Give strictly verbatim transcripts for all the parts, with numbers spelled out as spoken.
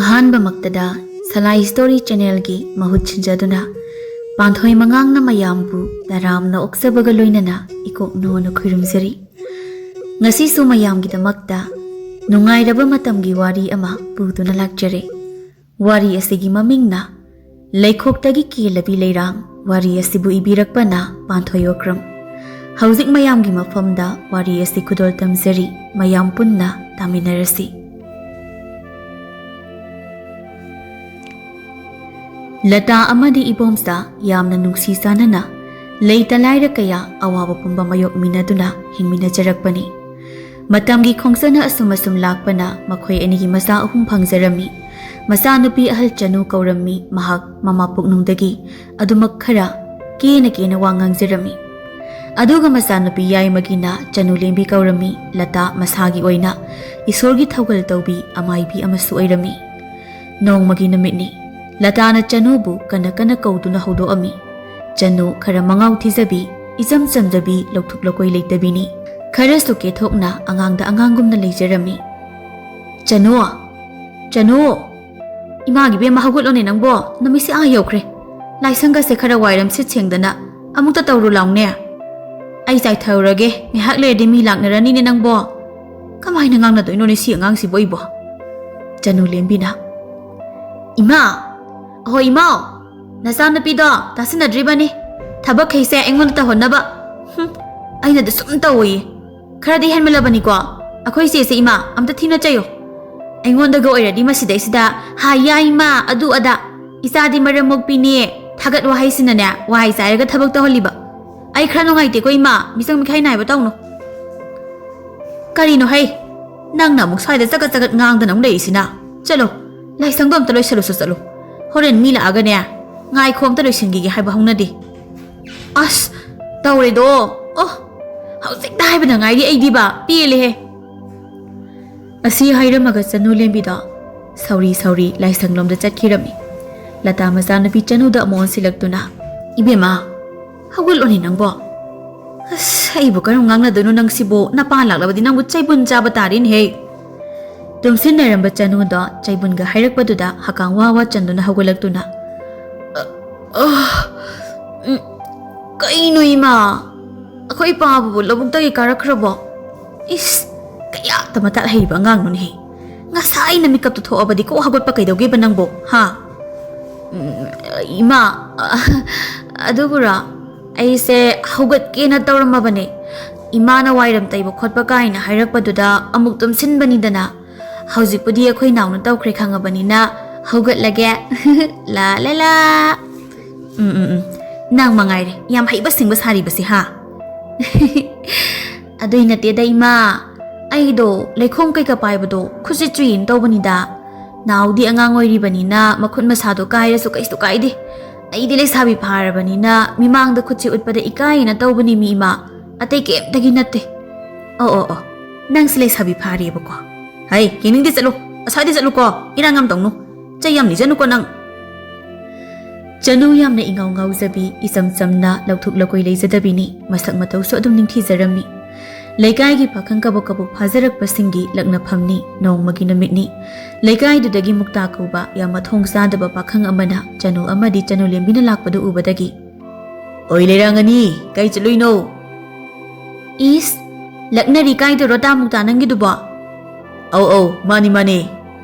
ꯑꯍꯥꯟꯕꯃꯛꯇꯗ ꯁꯂꯥꯏ story ꯆꯦꯅꯦꯜꯒꯤ ꯃꯍꯨꯠ ꯁꯤꯟꯖꯗꯨꯅ ꯄꯥꯟꯊꯣꯏ ꯃꯉꯥꯡꯅ ꯃꯌꯥꯝꯕꯨ ꯇꯔꯥꯝꯅ ꯑꯣꯛꯆꯕꯒ ꯂꯣꯏꯅꯅ ꯏꯀꯣꯛꯅꯣꯅ ꯈꯨꯔꯨꯝꯖꯔꯤ꯫ ꯉꯁꯤꯁꯨ ꯃꯌꯥꯝꯒꯤꯗꯃꯛꯇ ꯅꯨꯡꯉꯥꯏꯔꯕ ꯃꯇꯝꯒꯤ ꯋꯥꯔꯤ ꯑꯃ ꯄꯨꯗꯨꯅ ꯂꯥꯛꯆꯔꯦ꯫ ꯋꯥꯔꯤ ꯑꯁꯤꯒꯤ ꯃꯃꯤꯡꯅ ꯂꯩꯈꯣꯛꯇꯒꯤ ꯀꯦꯜꯂꯕꯤ ꯂꯩꯔꯥꯡ꯫ ꯋꯥꯔꯤ ꯑꯁꯤꯕꯨ ꯏꯕꯤꯔꯛꯄꯅ ꯄꯥꯟꯊꯣꯏ ꯑꯣꯀ꯭ꯔꯝ꯫ ꯍꯧꯖꯤꯛ ꯃꯌꯥꯝꯒꯤ ꯃꯐꯝꯗ ꯋꯥꯔꯤ ꯑꯁꯤ ꯈꯨꯗꯣꯜ ꯇꯝꯖꯔꯤ, ꯃꯌꯥꯝ ꯄꯨꯟꯅ ꯇꯥꯃꯤꯟꯅꯔꯁꯤ꯫ ꯂꯇꯥ ꯑꯃꯗꯤ ꯏꯕꯣꯝꯆꯥ ꯌꯥꯝꯅ ꯅꯨꯡꯁꯤ ꯆꯥꯟꯅꯅ ꯂꯩꯇ ꯂꯥꯏꯔ ꯀꯌꯥ ꯑꯋꯥꯕ ꯄꯨꯝꯕ ꯃꯥꯌꯣꯛꯃꯤꯟꯅꯗꯨꯅ ꯍꯤꯡꯃꯤꯟꯅꯖꯔꯛꯄꯅꯤ꯫ ꯃꯇꯝꯒꯤ ꯈꯣꯡꯆꯠꯅ ꯑꯁꯨꯝ ꯑꯁꯨꯝ ꯂꯥꯛꯄꯅ ꯃꯈꯣꯏ ꯑꯅꯤꯒꯤ ꯃꯆꯥ ꯑꯍꯨꯝ ꯐꯪꯖꯔꯝꯃꯤ꯫ ꯃꯆꯥꯅꯨꯄꯤ ꯑꯍꯜ ꯆꯅꯨ ꯀꯧꯔꯝꯃꯤ꯫ ꯃꯍꯥꯛ ꯃꯃꯥ ꯄꯨꯛꯅꯨꯡꯗꯒꯤ ꯑꯗꯨꯃꯛ ꯈꯔ ꯀꯦꯅ ꯀꯦꯅ ꯋꯥ ꯉꯥꯡꯖꯔꯝꯃꯤ꯫ ꯑꯗꯨꯒ ꯃꯆꯥꯅꯨꯄꯤ ꯌꯥꯏꯃꯒꯤꯅ ꯆꯅꯨ ꯂꯦꯝꯕꯤ ꯀꯧꯔꯝꯃꯤ꯫ ꯂꯇꯥ ꯃꯁꯥꯒꯤ ꯑꯣꯏꯅ ꯏꯁꯣꯔꯒꯤ ꯊꯧꯒꯜ ꯇꯧꯕꯤ ꯑꯃꯥꯏꯕꯤ ꯑꯃꯁꯨ ꯑꯣꯏꯔꯝꯃꯤ꯫ ꯅꯣꯡꯃꯒꯤ ꯅꯨꯃꯤꯠꯅꯤ꯫ ꯂꯇꯥꯅ ꯆꯅꯨꯕꯨ ꯀꯟꯅ ꯀꯟꯅ ꯀꯧꯗꯨꯅ ꯍꯧꯗꯣꯛꯑꯝꯃꯤ꯫ ꯆꯅꯨ ꯈꯔ ꯃꯉꯥꯎ ꯊꯤꯖꯕꯤ, ꯏꯆꯝ ꯆꯝꯖꯕꯤ, ꯂꯧꯊꯣꯛ ꯂꯧꯀꯣꯏ ꯂꯩꯇꯕꯤꯅꯤ꯫ ꯈꯔꯁꯨ ꯀꯦꯊꯣꯛꯅ ꯑꯉꯥꯡꯗ ꯑꯉꯥꯡꯒꯨꯝꯅ ꯂꯩꯖꯔꯝꯃꯤ꯫ "ꯆꯅꯨ! ꯆꯅꯨ! ꯏꯃꯥꯒꯤ ꯕꯦꯝꯃ, ꯍꯧꯒꯠꯂꯣꯅꯦ ꯅꯪꯕꯣ, ꯅꯨꯃꯤꯠꯁꯦ ꯑꯥ ꯌꯧꯈ꯭ꯔꯦ꯫ ꯂꯥꯏꯁꯪꯒꯁꯦ ꯈꯔ ꯋꯥꯏꯔꯝ ꯁꯤꯠ ꯁꯦꯡꯗꯅ ꯑꯃꯨꯛꯇ ꯇꯧꯔꯨ ꯂꯥꯎꯅꯦ꯫ ꯑꯩ ꯆꯥꯏꯊꯔꯨꯔꯒꯦ, ꯉꯥꯏꯍꯥꯛ ꯂꯩꯔꯗꯤ ꯃꯤ ꯂꯥꯛꯅꯔꯅꯤꯅꯦ ꯅꯪꯕꯣ꯫ ꯀꯃꯥꯏꯅ ꯉꯥꯡꯅꯗꯣꯏꯅꯣꯅꯦ ꯁꯤ ꯑꯉꯥꯡꯁꯤꯕꯨ ꯑꯩꯕꯣ?" ꯆꯅꯨ ꯂꯦꯝꯕꯤꯅ, "ꯏꯃꯥ! ꯑꯍꯣ ꯏꯃꯥꯎ! ꯅꯆꯥꯅꯨꯄꯤꯗꯣ ꯇꯥꯁꯤꯟꯅꯗ꯭ꯔꯤꯕꯅꯤ꯫ ꯊꯕꯛꯈꯩꯁꯦ ꯑꯩꯉꯣꯟꯗ ꯇꯧꯍꯟꯅꯕ꯫ ꯍꯨꯝ, ꯑꯩꯅꯗꯤ ꯁꯨꯝ ꯇꯧꯋꯣꯌꯦ꯫ ꯈꯔꯗꯤ ꯍꯦꯟꯃꯜꯂꯕꯅꯤꯀꯣ꯫ ꯑꯩꯈꯣꯏ ꯆꯦꯁꯦ ꯏꯃꯥ ꯑꯝꯇ ꯊꯤꯅ ꯆꯩꯌꯨ꯫ ꯑꯩꯉꯣꯟꯗꯒ ꯑꯣꯏꯔꯗꯤ ꯃꯁꯤꯗꯩꯁꯤꯗ 'ꯍꯥ, ꯌꯥꯏ ꯏꯃꯥ, ꯑꯗꯨ ꯑꯗꯥ, ꯏꯆꯥꯗꯤ ꯃꯔꯝ ꯃꯣꯛꯄꯤꯅꯦ' ꯊꯥꯒꯠ ꯋꯥꯍꯩꯁꯤꯅꯅꯦ ꯋꯥꯍꯩ ꯆꯥꯏꯔꯒ ꯊꯕꯛ ꯇꯧꯍꯜꯂꯤꯕ꯫ ꯑꯩ ꯈꯔ ꯅꯨꯡꯉꯥꯏꯇꯦꯀꯣ ꯏꯃꯥ, ꯃꯤꯆꯪ ꯃꯤꯈꯥꯏ ꯅꯥꯏꯕ ꯇꯧꯅꯨ꯫" "ꯀꯔꯤꯅꯣ ꯍꯩ? ꯅꯪꯅ ꯑꯃꯨꯛ ꯁ꯭ꯋꯥꯏꯗ ꯆꯒꯠ ꯆꯒꯠ ꯉꯥꯡꯗꯅ ꯑꯃꯨꯛ ꯂꯩꯔꯤꯁꯤꯅ? ꯆꯠꯂꯣ, ꯂꯥꯏꯁꯪꯗꯣ ꯑꯝꯇ ꯂꯣꯏꯁꯜꯂꯨꯁꯨ ꯆꯠꯂꯨ꯫ ꯍꯣꯔꯦꯟ ꯃꯤ ꯂꯥꯛꯑꯒꯅꯦ, ꯉꯥꯏꯈꯣ ꯑꯝꯇ ꯂꯣꯏꯁꯤꯟꯈꯤꯒꯦ ꯍꯥꯏꯕ ꯍꯧꯅꯗꯦ꯫" "ꯑꯁ, ꯇꯧꯔꯦꯗꯣ꯫ ꯑꯣ, ꯍꯧꯖꯤꯛꯇ ꯍꯥꯏꯕꯗ ꯉꯥꯏꯔꯤ ꯑꯩꯗꯤꯕ꯫ ꯄꯦꯜꯂꯦꯍꯦ꯫" ꯑꯁꯤ ꯍꯥꯏꯔꯝꯃꯒ ꯆꯅꯨ ꯂꯦꯝꯕꯤꯗꯣ ꯁꯧꯔꯤ ꯁꯧꯔꯤ ꯂꯥꯏꯁꯪꯂꯣꯝꯗ ꯆꯠꯈꯤꯔꯝꯃꯤ꯫ ꯂꯇꯥ ꯃꯆꯥꯅꯨꯄꯤ ꯆꯅꯨꯗ ꯑꯃꯨꯛ ꯑꯣꯟꯁꯤꯜꯂꯛꯇꯨꯅ, "ꯏꯕꯦꯝꯃ, ꯍꯧꯒꯠꯂꯣꯅꯦ ꯅꯪꯕꯣ꯫ ꯑꯁ, ꯑꯩꯕꯨ ꯀꯔꯝ ꯉꯥꯡꯅꯗꯣꯏꯅꯣ ꯅꯪꯁꯤꯕꯨ? ꯅꯄꯥ ꯂꯥꯛꯂꯕꯗꯤ ꯅꯪꯕꯨ ꯆꯩꯕꯨꯟ ꯆꯥꯕ ꯇꯥꯔꯦꯅꯦꯍꯦ꯫" ꯇꯨꯝꯁꯤꯟꯅꯔꯝꯕ ꯆꯅꯨꯗꯣ ꯆꯩꯕꯨꯟꯒ ꯍꯥꯏꯔꯛꯄꯗꯨꯗ ꯍꯀꯥꯡ ꯋꯥ ꯋꯥ ꯆꯟꯗꯨꯅ ꯍꯧꯒꯠꯂꯛꯇꯨꯅ, "ꯑ, ꯑ, ꯎꯝ, ꯀꯩꯅꯣ ꯏꯃꯥ? ꯑꯩꯈꯣꯏ ꯏꯄꯥꯕꯨ ꯂꯧꯕꯨꯛꯇꯒꯤ ꯀꯥꯔꯛꯈ꯭ꯔꯕꯣ? ꯏꯁ, ꯀꯌꯥ ꯇꯃꯇꯥ ꯍꯩꯔꯤꯕ ꯑꯉꯥꯡꯅꯣꯅꯦꯍꯦ꯫ ꯉꯁꯥꯏꯅ ꯃꯤꯀꯞꯇꯨ ꯊꯣꯛꯑꯕꯗꯤ ꯀꯣꯛ ꯍꯧꯒꯠꯄ ꯀꯩꯗꯧꯒꯦꯕ ꯅꯪꯕꯣ, ꯍꯥ?" "ꯎꯝ, ꯏꯃꯥ, ꯑ, ꯑꯗꯨꯕꯨꯔꯣ, ꯑꯩꯁꯦ ꯍꯧꯒꯠꯀꯦꯅ ꯇꯧꯔꯝꯃꯕꯅꯦ꯫ ꯏꯃꯥꯅ ꯋꯥꯏꯔꯝ ꯇꯩꯕ ꯈꯣꯠꯄ ꯀꯥꯏꯅ ꯍꯥꯏꯔꯛꯄꯗꯨꯗ ꯑꯃꯨꯛ ꯇꯨꯝꯁꯤꯟꯕꯅꯤꯗꯅ꯫ ꯍꯧꯖꯤꯛꯄꯨꯗꯤ ꯑꯩꯈꯣꯏ ꯅꯥꯎꯅ ꯇꯧꯈ꯭ꯔꯦ ꯈꯪꯉꯕꯅꯤꯅ ꯍꯧꯒꯠꯂꯒꯦ꯫ ꯂꯥ ꯂꯥ ꯂꯥ꯫ ꯎꯝ, ꯎꯝ, ꯎꯝ꯫ ꯅꯪ ꯃꯉꯥꯏꯔꯦ ꯌꯥꯝ ꯍꯩꯕ ꯁꯤꯡꯕ ꯁꯥꯔꯤꯕꯁꯦ, ꯍꯥ?" "ꯑꯗꯨꯏ ꯅꯠꯇꯦꯗ ꯏꯃꯥ, ꯑꯩꯗꯣ ꯂꯩꯈꯣꯝ ꯀꯩꯀꯥ ꯄꯥꯏꯕꯗꯣ ꯈꯨꯠꯁꯦ ꯆꯨꯏꯅ ꯇꯧꯕꯅꯤꯗ꯫ ꯅꯥꯎꯗꯤ ꯑꯉꯥꯡ ꯑꯣꯏꯔꯤꯕꯅꯤꯅ ꯃꯈꯨꯠ ꯃꯁꯥꯗꯣ ꯀꯥꯏꯔꯁꯨ ꯀꯩꯁꯨ ꯀꯥꯏꯗꯦ꯫ ꯑꯩꯗꯤ ꯂꯩꯁꯥꯕꯤ ꯐꯥꯔꯕꯅꯤꯅ ꯃꯤꯃꯥꯡꯗ ꯈꯨꯠꯁꯦ ꯎꯠꯄꯗ ꯏꯀꯥꯏꯌꯦꯅ ꯇꯧꯕꯅꯤ ꯃꯤ ꯏꯃꯥ, ꯑꯇꯩ ꯀꯩꯝꯇꯒꯤ ꯅꯠꯇꯦ꯫ ꯑꯣ, ꯑꯣ, ꯑꯣ, ꯅꯪꯁꯦ ꯂꯩꯁꯥꯕꯤ ꯐꯥꯔꯦꯕꯀꯣ꯫ ꯍꯩ, ꯌꯦꯡꯅꯤꯡꯗꯦ, ꯆꯠꯂꯨ꯫ ꯑꯁ꯭ꯋꯥꯏꯗ ꯆꯠꯂꯨꯀꯣ, ꯏꯔꯥꯡ ꯌꯥꯝ ꯇꯧꯅꯨ꯫ ꯆꯩ ꯌꯥꯝ ꯅꯤꯖꯅꯨꯀꯣ ꯅꯪ꯫" ꯆꯅꯨ ꯌꯥꯝꯅ ꯏꯉꯥꯎ ꯉꯥꯎꯖꯕꯤ, ꯏꯆꯝ ꯆꯝꯅ ꯂꯧꯊꯣꯛ ꯂꯧꯀꯣꯏ ꯂꯩꯖꯗꯕꯤꯅꯤ꯫ ꯃꯁꯛ ꯃꯇꯧꯁꯨ ꯑꯗꯨꯝ ꯅꯤꯡꯊꯤꯖꯔꯝꯃꯤ꯫ ꯂꯩꯀꯥꯏꯒꯤ ꯄꯥꯈꯪ ꯀꯕꯣꯛ ꯀꯕꯣꯛ ꯐꯥꯖꯔꯛꯄꯁꯤꯡꯒꯤ ꯂꯛꯅꯐꯝꯅꯤ꯫ ꯅꯣꯡꯃꯒꯤ ꯅꯨꯃꯤꯠꯅꯤ꯫ ꯂꯩꯀꯥꯏꯗꯨꯗꯒꯤ ꯃꯨꯛꯇꯥ ꯀꯧꯕ ꯌꯥꯝ ꯃꯊꯣꯡ ꯆꯥꯗꯕ ꯄꯥꯈꯪ ꯑꯃꯅ ꯆꯅꯨ ꯑꯃꯗꯤ ꯆꯅꯨ ꯂꯦꯝꯕꯤꯅ ꯂꯥꯛꯄꯗꯨ ꯎꯕꯗꯒꯤ, "ꯑꯣꯏ ꯂꯩꯔꯥꯡꯒꯅꯤ, ꯀꯥꯏ ꯆꯠꯂꯨꯏꯅꯣ?" "ꯏꯁ, ꯂꯛꯅꯔꯤ ꯀꯥꯏꯗꯨꯔꯣ ꯇꯥ ꯃꯨꯛꯇꯥ ꯅꯪꯒꯤꯗꯨꯕꯣ?" "ꯑꯧ ꯑꯧ, ꯃꯥꯅꯤ ꯃꯥꯅꯤ꯫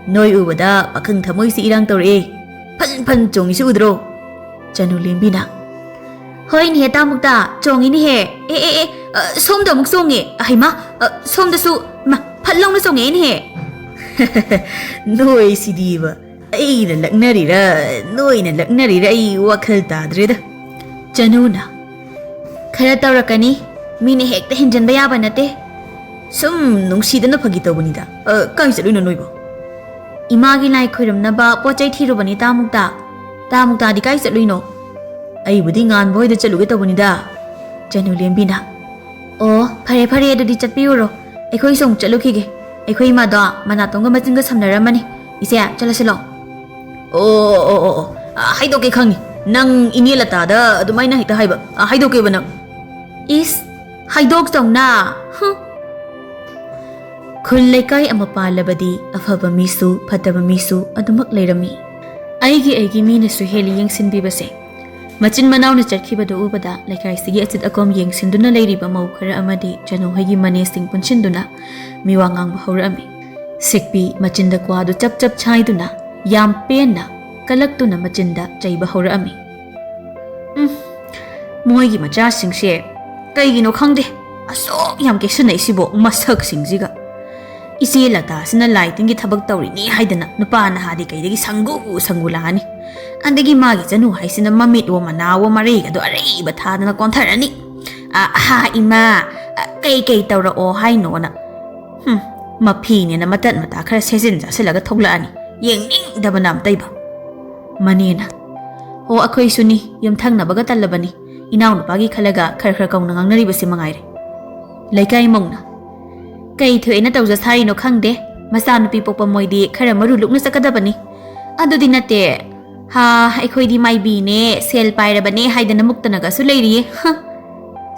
ꯅꯣꯏ ꯎꯕꯗ ꯄꯥꯈꯪ ꯊꯃꯣꯏꯁꯤ ꯏꯔꯥꯡ ꯇꯧꯔꯛꯑꯦ꯫ ꯐꯟ ꯐꯟ ꯆꯣꯡꯉꯤꯁꯤ ꯎꯗ꯭ꯔꯣ?" ꯆꯅꯨ ꯂꯦꯝꯕꯤꯅ꯫ "ꯍꯣꯏꯅꯦꯍꯦ ꯇꯥ ꯃꯨꯛꯇꯥ, ꯆꯣꯡꯉꯤꯅꯦꯍꯦ꯫ ꯑꯦ ꯑꯦ ꯑꯦ, ꯑ, ꯁꯣꯝꯗ ꯑꯃꯨꯛ ꯆꯣꯡꯉꯦ꯫ ꯑꯍꯩꯃꯥ, ꯑ, ꯁꯣꯝꯗꯁꯨ, ꯃ, ꯐꯠ ꯂꯥꯎꯅ ꯆꯣꯡꯉꯛꯑꯦꯅꯦꯍꯦ꯫" "ꯅꯣꯏ ꯁꯤꯗꯤꯕ, ꯑꯩꯅ ꯂꯛꯅꯔꯤꯔꯥ, ꯅꯣꯏꯅ ꯂꯛꯅꯔꯤꯔꯥ, ꯑꯩ ꯋꯥꯈꯜ ꯇꯥꯗ꯭ꯔꯦꯗ꯫" ꯆꯅꯨꯅ, "ꯈꯔ ꯇꯧꯔꯛꯀꯅꯤ, ꯃꯤꯅ ꯍꯦꯛꯇ ꯍꯦꯟꯖꯟꯕ ꯌꯥꯕ ꯅꯠꯇꯦ꯫ ꯁꯨꯝ ꯅꯨꯡꯁꯤꯗꯅ ꯐꯥꯒꯤ ꯇꯧꯕꯅꯤꯗ꯫ ꯑ, ꯀꯥꯏ ꯆꯠꯂꯨꯏꯅꯣ ꯅꯣꯏꯕꯣ?" "ꯏꯃꯥꯒꯤ ꯂꯥꯏ ꯈꯣꯏꯔꯝꯅꯕ ꯄꯣꯠ ꯆꯩ ꯊꯤꯔꯨꯕꯅꯤ ꯇꯥ ꯃꯨꯛꯇꯥ꯫" "ꯇꯥ ꯃꯨꯛꯇꯥꯗꯤ ꯀꯥꯏ ꯆꯠꯂꯨꯏꯅꯣ?" "ꯑꯩꯕꯨꯗꯤ ꯉꯥꯟꯕ ꯍꯣꯏꯗ ꯆꯠꯂꯨꯒꯦ ꯇꯧꯕꯅꯤꯗ꯫" ꯆꯅꯨ ꯂꯦꯝꯕꯤꯅ, "ꯑꯣ, ꯐꯔꯦ ꯐꯔꯦ, ꯑꯗꯨꯗꯤ ꯆꯠꯄꯤꯔꯨꯔꯣ꯫ ꯑꯩꯈꯣꯏꯁꯨ ꯑꯃꯨꯛ ꯆꯠꯂꯨꯈꯤꯒꯦ꯫ ꯑꯩꯈꯣꯏ ꯏꯃꯥꯗꯣ ꯃꯅꯥꯇꯣꯟꯒ ꯃꯆꯤꯟꯒ ꯁꯝꯅꯔꯝꯃꯅꯤ꯫ ꯏꯆꯦ, ꯆꯠꯂꯁꯤ ꯂꯥꯛꯑꯣ꯫" "ꯑꯣ, ꯑꯣ, ꯑꯣ, ꯑꯣ, ꯑ, ꯍꯥꯏꯗꯣꯛꯀꯦ ꯈꯪꯉꯤ꯫ ꯅꯪ ꯏꯅꯦ ꯂꯇꯥꯗ ꯑꯗꯨꯃꯥꯏꯅ ꯍꯦꯛꯇ ꯍꯥꯏꯕ꯫ ꯑ, ꯍꯥꯏꯗꯣꯛꯀꯦꯕ ꯅꯪ꯫" "ꯏꯁ, ꯍꯥꯏꯗꯣꯛꯆꯧꯅ꯫ ꯍꯨꯝ꯫" ꯈꯨꯜ ꯂꯩꯀꯥꯏ ꯑꯃ ꯄꯥꯜꯂꯕꯗꯤ ꯑꯐꯕ ꯃꯤꯁꯨ ꯐꯠꯇꯕ ꯃꯤꯁꯨ ꯑꯗꯨꯃꯛ ꯂꯩꯔꯝꯃꯤ꯫ ꯑꯩꯒꯤ ꯑꯩꯒꯤ ꯃꯤꯅꯁꯨ ꯍꯦꯜꯂꯤ ꯌꯦꯡꯁꯤꯟꯕꯤꯕꯁꯦ꯫ ꯃꯆꯤꯟ ꯃꯅꯥꯎꯅ ꯆꯠꯈꯤꯕꯗꯨ ꯎꯕꯗ ꯂꯩꯀꯥꯏꯁꯤꯒꯤ ꯑꯆꯠ ꯑꯀꯣꯝ ꯌꯦꯡꯁꯤꯟꯗꯨꯅ ꯂꯩꯔꯤꯕ ꯃꯧ ꯈꯔ ꯑꯃꯗꯤ ꯖꯅꯨ ꯍꯣꯏꯒꯤ ꯃꯅꯦꯁꯤꯡ ꯄꯨꯟꯁꯤꯟꯗꯨꯅ ꯃꯤꯋꯥ ꯉꯥꯡꯕ ꯍꯧꯔꯛꯑꯝꯃꯤ꯫ ꯁꯦꯛꯄꯤ ꯃꯆꯤꯟꯗ ꯀ꯭ꯋꯥꯗꯨ ꯆꯞ ꯆꯞ ꯁꯥꯏꯗꯨꯅ ꯌꯥꯝ ꯄꯦꯟꯅ ꯀꯂꯛꯇꯨꯅ ꯃꯆꯤꯟꯗ ꯆꯩꯕ ꯍꯧꯔꯛꯑꯝꯃꯤ꯫ ꯎꯝ, ꯃꯣꯏꯒꯤ ꯃꯆꯥꯁꯤꯡꯁꯦ ꯀꯩꯒꯤꯅꯣ ꯈꯪꯗꯦ, ꯑꯁꯨꯛ ꯌꯥꯝ ꯀꯦꯁꯤꯟꯅꯩꯁꯤꯕꯣ ꯃꯁꯛꯁꯤꯡꯁꯤꯒ꯫ ꯏꯆꯦ ꯂꯇꯥꯁꯤꯅ ꯂꯥꯏ ꯇꯤꯟꯒꯤ ꯊꯕꯛ ꯇꯧꯔꯤꯅꯤ ꯍꯥꯏꯗꯅ ꯅꯨꯄꯥ ꯅꯍꯥꯗꯤ ꯀꯩꯗꯒꯤ ꯁꯪꯒꯨ ꯁꯪꯒꯨ ꯂꯥꯛꯑꯅꯤ꯫ ꯑꯗꯒꯤ ꯃꯥꯒꯤ ꯆꯅꯨ ꯍꯥꯏꯁꯤꯅ ꯃꯃꯤꯠꯋꯣ ꯃꯅꯥꯋꯣ ꯃꯔꯩꯒꯗꯣ ꯑꯔꯩꯕ ꯊꯥꯗꯅ ꯀꯣꯟꯊꯔꯅꯤ꯫ "ꯑ, ꯍꯥ ꯏꯃꯥ, ꯑ, ꯀꯩ ꯀꯩ ꯇꯧꯔꯛꯑꯣ ꯍꯥꯏꯅꯣꯅ?" ꯍꯨꯝ, ꯃꯐꯤꯅꯦꯅ ꯃꯇꯠ ꯃꯇꯥ ꯈꯔ ꯁꯦꯠꯆꯤꯟ ꯆꯥꯁꯤꯜꯂꯒ ꯊꯣꯛꯂꯛꯑꯅꯤ꯫ ꯌꯦꯡꯅꯤꯡꯗꯕꯅ ꯑꯝꯇꯩꯕ꯫ ꯃꯅꯦꯅ, "ꯍꯣ, ꯑꯩꯈꯣꯏꯁꯨꯅꯤ, ꯌꯨꯝꯊꯪꯅꯕꯒ ꯇꯜꯂꯕꯅꯤ꯫ ꯏꯅꯥꯎꯅꯨꯄꯥꯒꯤ ꯈꯜꯂꯒ ꯈꯔ ꯈꯔ ꯀꯧꯅ ꯉꯥꯡꯅꯔꯤꯕꯁꯤ ꯃꯉꯥꯏꯔꯦ꯫" ꯂꯩꯀꯥꯏ ꯃꯧꯅ, "ꯀꯩ ꯊꯣꯛꯑꯦꯅ ꯇꯧꯖ ꯁꯥꯔꯤꯅꯣ ꯈꯪꯗꯦ꯫ ꯃꯆꯥꯅꯨꯄꯤ ꯄꯣꯛꯄ ꯃꯣꯏꯗꯤ ꯈꯔ ꯃꯔꯨ ꯂꯨꯛꯅ ꯆꯠꯀꯗꯕꯅꯤ꯫ ꯑꯗꯨꯗꯤ ꯅꯠꯇꯦ, ꯍꯥ, ꯑꯩꯈꯣꯏꯗꯤ ꯃꯥꯏꯕꯤꯅꯦ, ꯁꯦꯜ ꯄꯥꯏꯔꯕꯅꯦ ꯍꯥꯏꯗꯅ ꯃꯨꯛꯇꯅꯒꯁꯨ ꯂꯩꯔꯤꯌꯦ꯫ ꯍ!"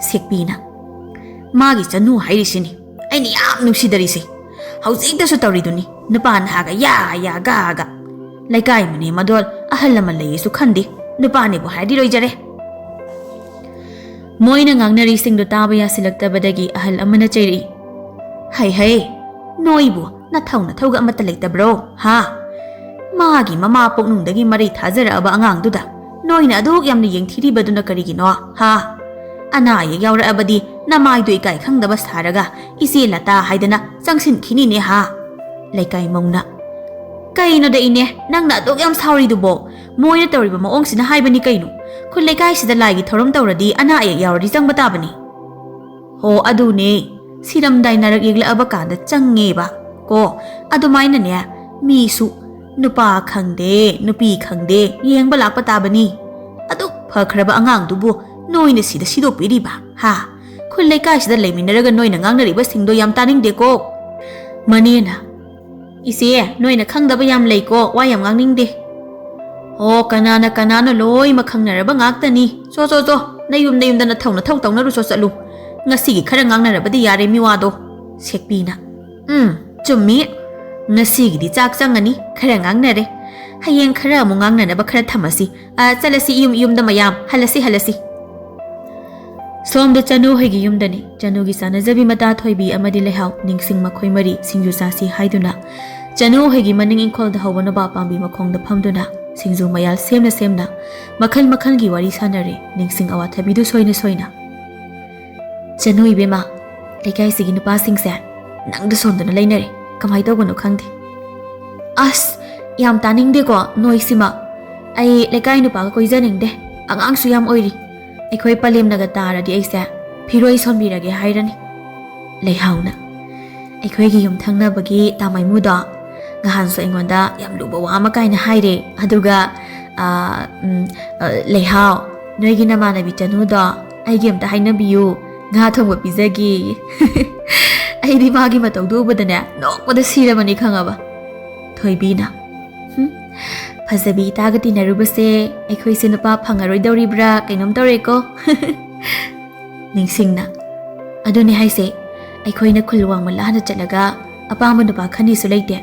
ꯁꯦꯛꯄꯤꯅ, "ꯃꯥꯒꯤ ꯆꯅꯨ ꯍꯥꯏꯔꯤꯁꯤꯅꯤ ꯑꯩꯅ ꯌꯥꯝ ꯅꯨꯡꯁꯤꯗꯔꯤꯁꯦ꯫ ꯍꯧꯖꯤꯛꯇꯁꯨ ꯇꯧꯔꯤꯗꯨꯅꯤ, ꯅꯨꯄꯥ ꯅꯍꯥꯒ ꯌꯥ ꯌꯥ ꯒꯥꯒ꯫ ꯂꯩꯀꯥꯏ ꯃꯅꯦꯝ ꯃꯗꯣꯜ ꯑꯍꯜ ꯂꯃꯟ ꯂꯩꯌꯦꯁꯨ ꯈꯟꯗꯦ, ꯅꯨꯄꯥꯅꯦꯕꯨ ꯍꯥꯏꯔꯗꯤ ꯂꯣꯏꯖꯔꯦ꯫" ꯃꯣꯏꯅ ꯉꯥꯡꯅꯔꯤꯁꯤꯡꯗꯨ ꯇꯥꯕ ꯌꯥꯁꯤꯜꯂꯛꯇꯕꯗꯒꯤ ꯑꯍꯜ ꯑꯃꯅ ꯆꯩꯔꯛꯏ, "ꯍꯩ ꯍꯩ, ꯅꯣꯏꯕꯨ ꯅꯊꯧ ꯅꯊꯧꯒ ꯑꯃꯠꯇ ꯂꯩꯇꯕ꯭ꯔꯣ? ꯍꯥ? ꯃꯥꯒꯤ ꯃꯃꯥ ꯄꯣꯛꯅꯨꯡꯗꯒꯤ ꯃꯔꯩ ꯊꯥꯖꯔꯛꯑꯕ ꯑꯉꯥꯡꯗꯨꯗ ꯅꯣꯏꯅ ꯑꯗꯨꯛ ꯌꯥꯝꯅ ꯌꯦꯡꯊꯤꯔꯤꯕꯗꯨꯅ ꯀꯔꯤꯒꯤꯅꯣ? ꯍꯥ? ꯑꯅꯥ ꯑꯌꯦꯛ ꯌꯥꯎꯔꯛꯑꯕꯗꯤ ꯅꯃꯥꯏꯗꯨ ꯏꯀꯥꯏ ꯈꯪꯗꯕ ꯁꯥꯔꯒ ꯏꯆꯦ ꯂꯇꯥ ꯍꯥꯏꯗꯅ ꯆꯪꯁꯤꯟꯈꯤꯅꯤꯅꯦ ꯍꯥ?" ꯂꯩꯀꯥꯏ ꯃꯧꯅ, "ꯀꯩꯅꯣꯗ ꯏꯅꯦ, ꯅꯪꯅ ꯑꯗꯨꯛ ꯌꯥꯝ ꯁꯥꯎꯔꯤꯗꯨꯕꯣ? ꯃꯣꯏꯅ ꯇꯧꯔꯤꯕ ꯃꯑꯣꯡꯁꯤꯅ ꯍꯥꯏꯕꯅꯤ ꯀꯩꯅꯣ꯫ ꯈꯨꯜ ꯂꯩꯀꯥꯏꯁꯤꯗ ꯂꯥꯏꯒꯤ ꯊꯧꯔꯝ ꯇꯧꯔꯗꯤ ꯑꯅꯥ ꯑꯌꯦꯛ ꯌꯥꯎꯔꯗꯤ ꯆꯪꯕ ꯇꯥꯕꯅꯤ꯫" "ꯍꯣ, ꯑꯗꯨꯅꯦ, ꯁꯤꯔꯝꯗꯥꯏ ꯅꯥꯔꯛ ꯌꯦꯛꯂꯛꯑꯕ ꯀꯥꯟꯗ ꯆꯪꯉꯦꯕ꯫ ꯀꯣ, ꯑꯗꯨꯃꯥꯏꯅꯅꯦ, ꯃꯤꯁꯨ ꯅꯨꯄꯥ ꯈꯪꯗꯦ, ꯅꯨꯄꯤ ꯈꯪꯗꯦ, ꯌꯦꯡꯕ ꯂꯥꯛꯄ ꯇꯥꯕꯅꯤ꯫ ꯑꯗꯨꯛ ꯐꯈ꯭ꯔꯕ ꯑꯉꯥꯡꯗꯨꯕꯨ ꯅꯣꯏꯅ ꯁꯤꯗ ꯁꯤꯗꯣꯛꯄꯤꯔꯤꯕ, ꯍꯥ? ꯈꯨꯜ ꯂꯩꯀꯥꯏꯁꯤꯗ ꯂꯩꯃꯤꯟꯅꯔꯒ ꯅꯣꯏꯅ ꯉꯥꯡꯅꯔꯤꯕꯁꯤꯡꯗꯣ ꯌꯥꯝ ꯇꯥꯅꯤꯡꯗꯦꯀꯣ꯫" ꯃꯅꯦꯅ, "ꯏꯆꯦ, ꯅꯣꯏꯅ ꯈꯪꯗꯕ ꯌꯥꯝ ꯂꯩꯀꯣ, ꯋꯥ ꯌꯥꯝ ꯉꯥꯡꯅꯤꯡꯗꯦ꯫" "ꯑꯣ, ꯀꯅꯥꯅ ꯀꯅꯥꯅꯣ ꯂꯣꯏꯃꯛ ꯈꯪꯅꯔꯕ ꯉꯥꯛꯇꯅꯤ꯫ ꯆꯣ, ꯆꯣ, ꯆꯣ, ꯅꯌꯨꯝ ꯅꯌꯨꯝꯗ ꯅꯊꯧ ꯅꯊꯧ ꯇꯧꯅꯔꯨꯆꯣ ꯆꯠꯂꯨ꯫ ꯉꯁꯤꯒꯤ ꯈꯔ ꯉꯥꯡꯅꯔꯕꯗꯤ ꯌꯥꯔꯦ ꯃꯤꯋꯥꯗꯣ꯫" ꯁꯦꯛꯄꯤꯅ, ꯎꯝ, ꯆꯨꯝꯃꯤ꯫ ꯉꯁꯤꯒꯤꯗꯤ ꯆꯥꯛ ꯆꯪꯉꯅꯤ, ꯈꯔ ꯉꯥꯡꯅꯔꯦ꯫ ꯍꯌꯦꯡ ꯈꯔ ꯑꯃꯨꯛ ꯉꯥꯡꯅꯅꯕ ꯈꯔ ꯊꯝꯃꯁꯤ꯫ ꯑ, ꯆꯠꯂꯁꯤ, ꯌꯨꯝ, ꯌꯨꯝꯗ ꯃꯌꯥꯝ꯫ ꯍꯜꯂꯁꯤ, ꯍꯜꯂꯁꯤ꯫ ꯁꯣꯝꯗ ꯆꯅꯨ ꯍꯣꯏꯒꯤ ꯌꯨꯝꯗꯅꯤ꯫ ꯆꯅꯨꯒꯤ ꯆꯥꯅꯖꯕꯤ ꯃꯇꯥ ꯊꯣꯏꯕꯤ ꯑꯃꯗꯤ ꯂꯩꯍꯥꯎ ꯅꯤꯡꯁꯤꯡ ꯃꯈꯣꯏ ꯃꯔꯤ ꯁꯤꯡꯖꯨ ꯆꯥꯁꯤ ꯍꯥꯏꯗꯨꯅ ꯆꯅꯨ ꯍꯣꯏꯒꯤ ꯃꯅꯤꯡ ꯏꯪꯈꯣꯜꯗ ꯍꯧꯕ ꯅꯣꯕꯥꯞ ꯄꯥꯝꯕꯤ ꯃꯈꯣꯡꯗ ꯐꯝꯗꯨꯅ ꯁꯤꯡꯖꯨ ꯃꯌꯥꯜ ꯁꯦꯝꯅ ꯁꯦꯝꯅ ꯃꯈꯜ ꯃꯈꯜꯒꯤ ꯋꯥꯔꯤ ꯁꯥꯟꯅꯔꯦ, ꯅꯤꯡꯁꯤꯡ ꯑꯋꯥꯊꯕꯤꯗꯨ ꯁꯣꯏꯅ ꯁꯣꯏꯅ꯫ "ꯆꯅꯨ ꯏꯕꯦꯝꯃ, ꯂꯩꯀꯥꯏꯁꯤꯒꯤ ꯅꯨꯄꯥꯁꯤꯡꯁꯦ ꯅꯪꯗ ꯁꯣꯟꯗꯨꯅ ꯂꯩꯅꯔꯦ꯫ ꯀꯃꯥꯏ ꯇꯧꯕꯅꯣ ꯈꯪꯗꯦ꯫" "ꯑꯁ, ꯌꯥꯝ ꯇꯥꯅꯤꯡꯗꯦꯀꯣ ꯅꯣꯏꯁꯤꯃ꯫ ꯑꯩ ꯂꯩꯀꯥꯏ ꯅꯨꯄꯥꯒ ꯀꯣꯏꯖꯅꯤꯡꯗꯦ꯫ ꯑꯉꯥꯡꯁꯨ ꯌꯥꯝ ꯑꯣꯏꯔꯤ꯫ ꯑꯩꯈꯣꯏ ꯄꯂꯦꯝꯅꯒ ꯇꯥꯔꯗꯤ ꯑꯩꯁꯦ ꯐꯤꯔꯣꯏ ꯁꯣꯟꯕꯤꯔꯒꯦ ꯍꯥꯏꯔꯅꯤ꯫" ꯂꯩꯍꯥꯎꯅ, "ꯑꯩꯈꯣꯏꯒꯤ ꯌꯨꯝꯊꯪꯅꯕꯒꯤ ꯇꯥꯃꯩꯃꯨꯗꯣ ꯉꯍꯥꯟꯁꯨ ꯑꯩꯉꯣꯟꯗ ꯌꯥꯝ ꯂꯨꯕ ꯋꯥ ꯑꯃ ꯀꯥꯏꯅ ꯍꯥꯏꯔꯦ꯫ ꯑꯗꯨꯒ, ꯑ, ꯎꯝ, ꯑ, ꯂꯩꯍꯥꯎ, ꯅꯣꯏꯒꯤ ꯅꯃꯥꯟꯅꯕꯤ ꯆꯅꯨꯗꯣ ꯑꯩꯒꯤ ꯑꯝꯇ ꯍꯥꯏꯅꯕꯤꯌꯨ, ꯉꯥ ꯊꯣꯡꯕ ꯄꯤꯖꯒꯦ꯫" "ꯑꯩꯗꯤ ꯃꯥꯒꯤ ꯃꯇꯧꯗꯨ ꯎꯕꯗꯅꯦ ꯅꯣꯛꯄꯗ ꯁꯤꯔꯕꯅꯤ ꯈꯪꯉꯕ꯫" ꯊꯣꯏꯕꯤꯅ, "ꯍꯨꯝ, ꯐꯖꯕꯤ ꯏꯇꯥꯒ ꯇꯤꯟꯅꯔꯨꯕꯁꯦ ꯑꯩꯈꯣꯏꯁꯦ ꯅꯨꯄꯥ ꯐꯪꯉꯔꯣꯏꯗꯧꯔꯤꯕ꯭ꯔꯥ ꯀꯩꯅꯣꯝ ꯇꯧꯔꯦꯀꯣ꯫" ꯅꯤꯡꯁꯤꯡꯅ, "ꯑꯗꯨꯅꯦ ꯍꯥꯏꯁꯦ, ꯑꯩꯈꯣꯏꯅ ꯈꯨꯜ ꯋꯥꯡꯃ ꯂꯥꯟꯅ ꯆꯠꯂꯒ ꯑꯄꯥꯝꯕ ꯅꯨꯄꯥ ꯈꯟꯅꯤꯁꯨ ꯂꯩꯇꯦ꯫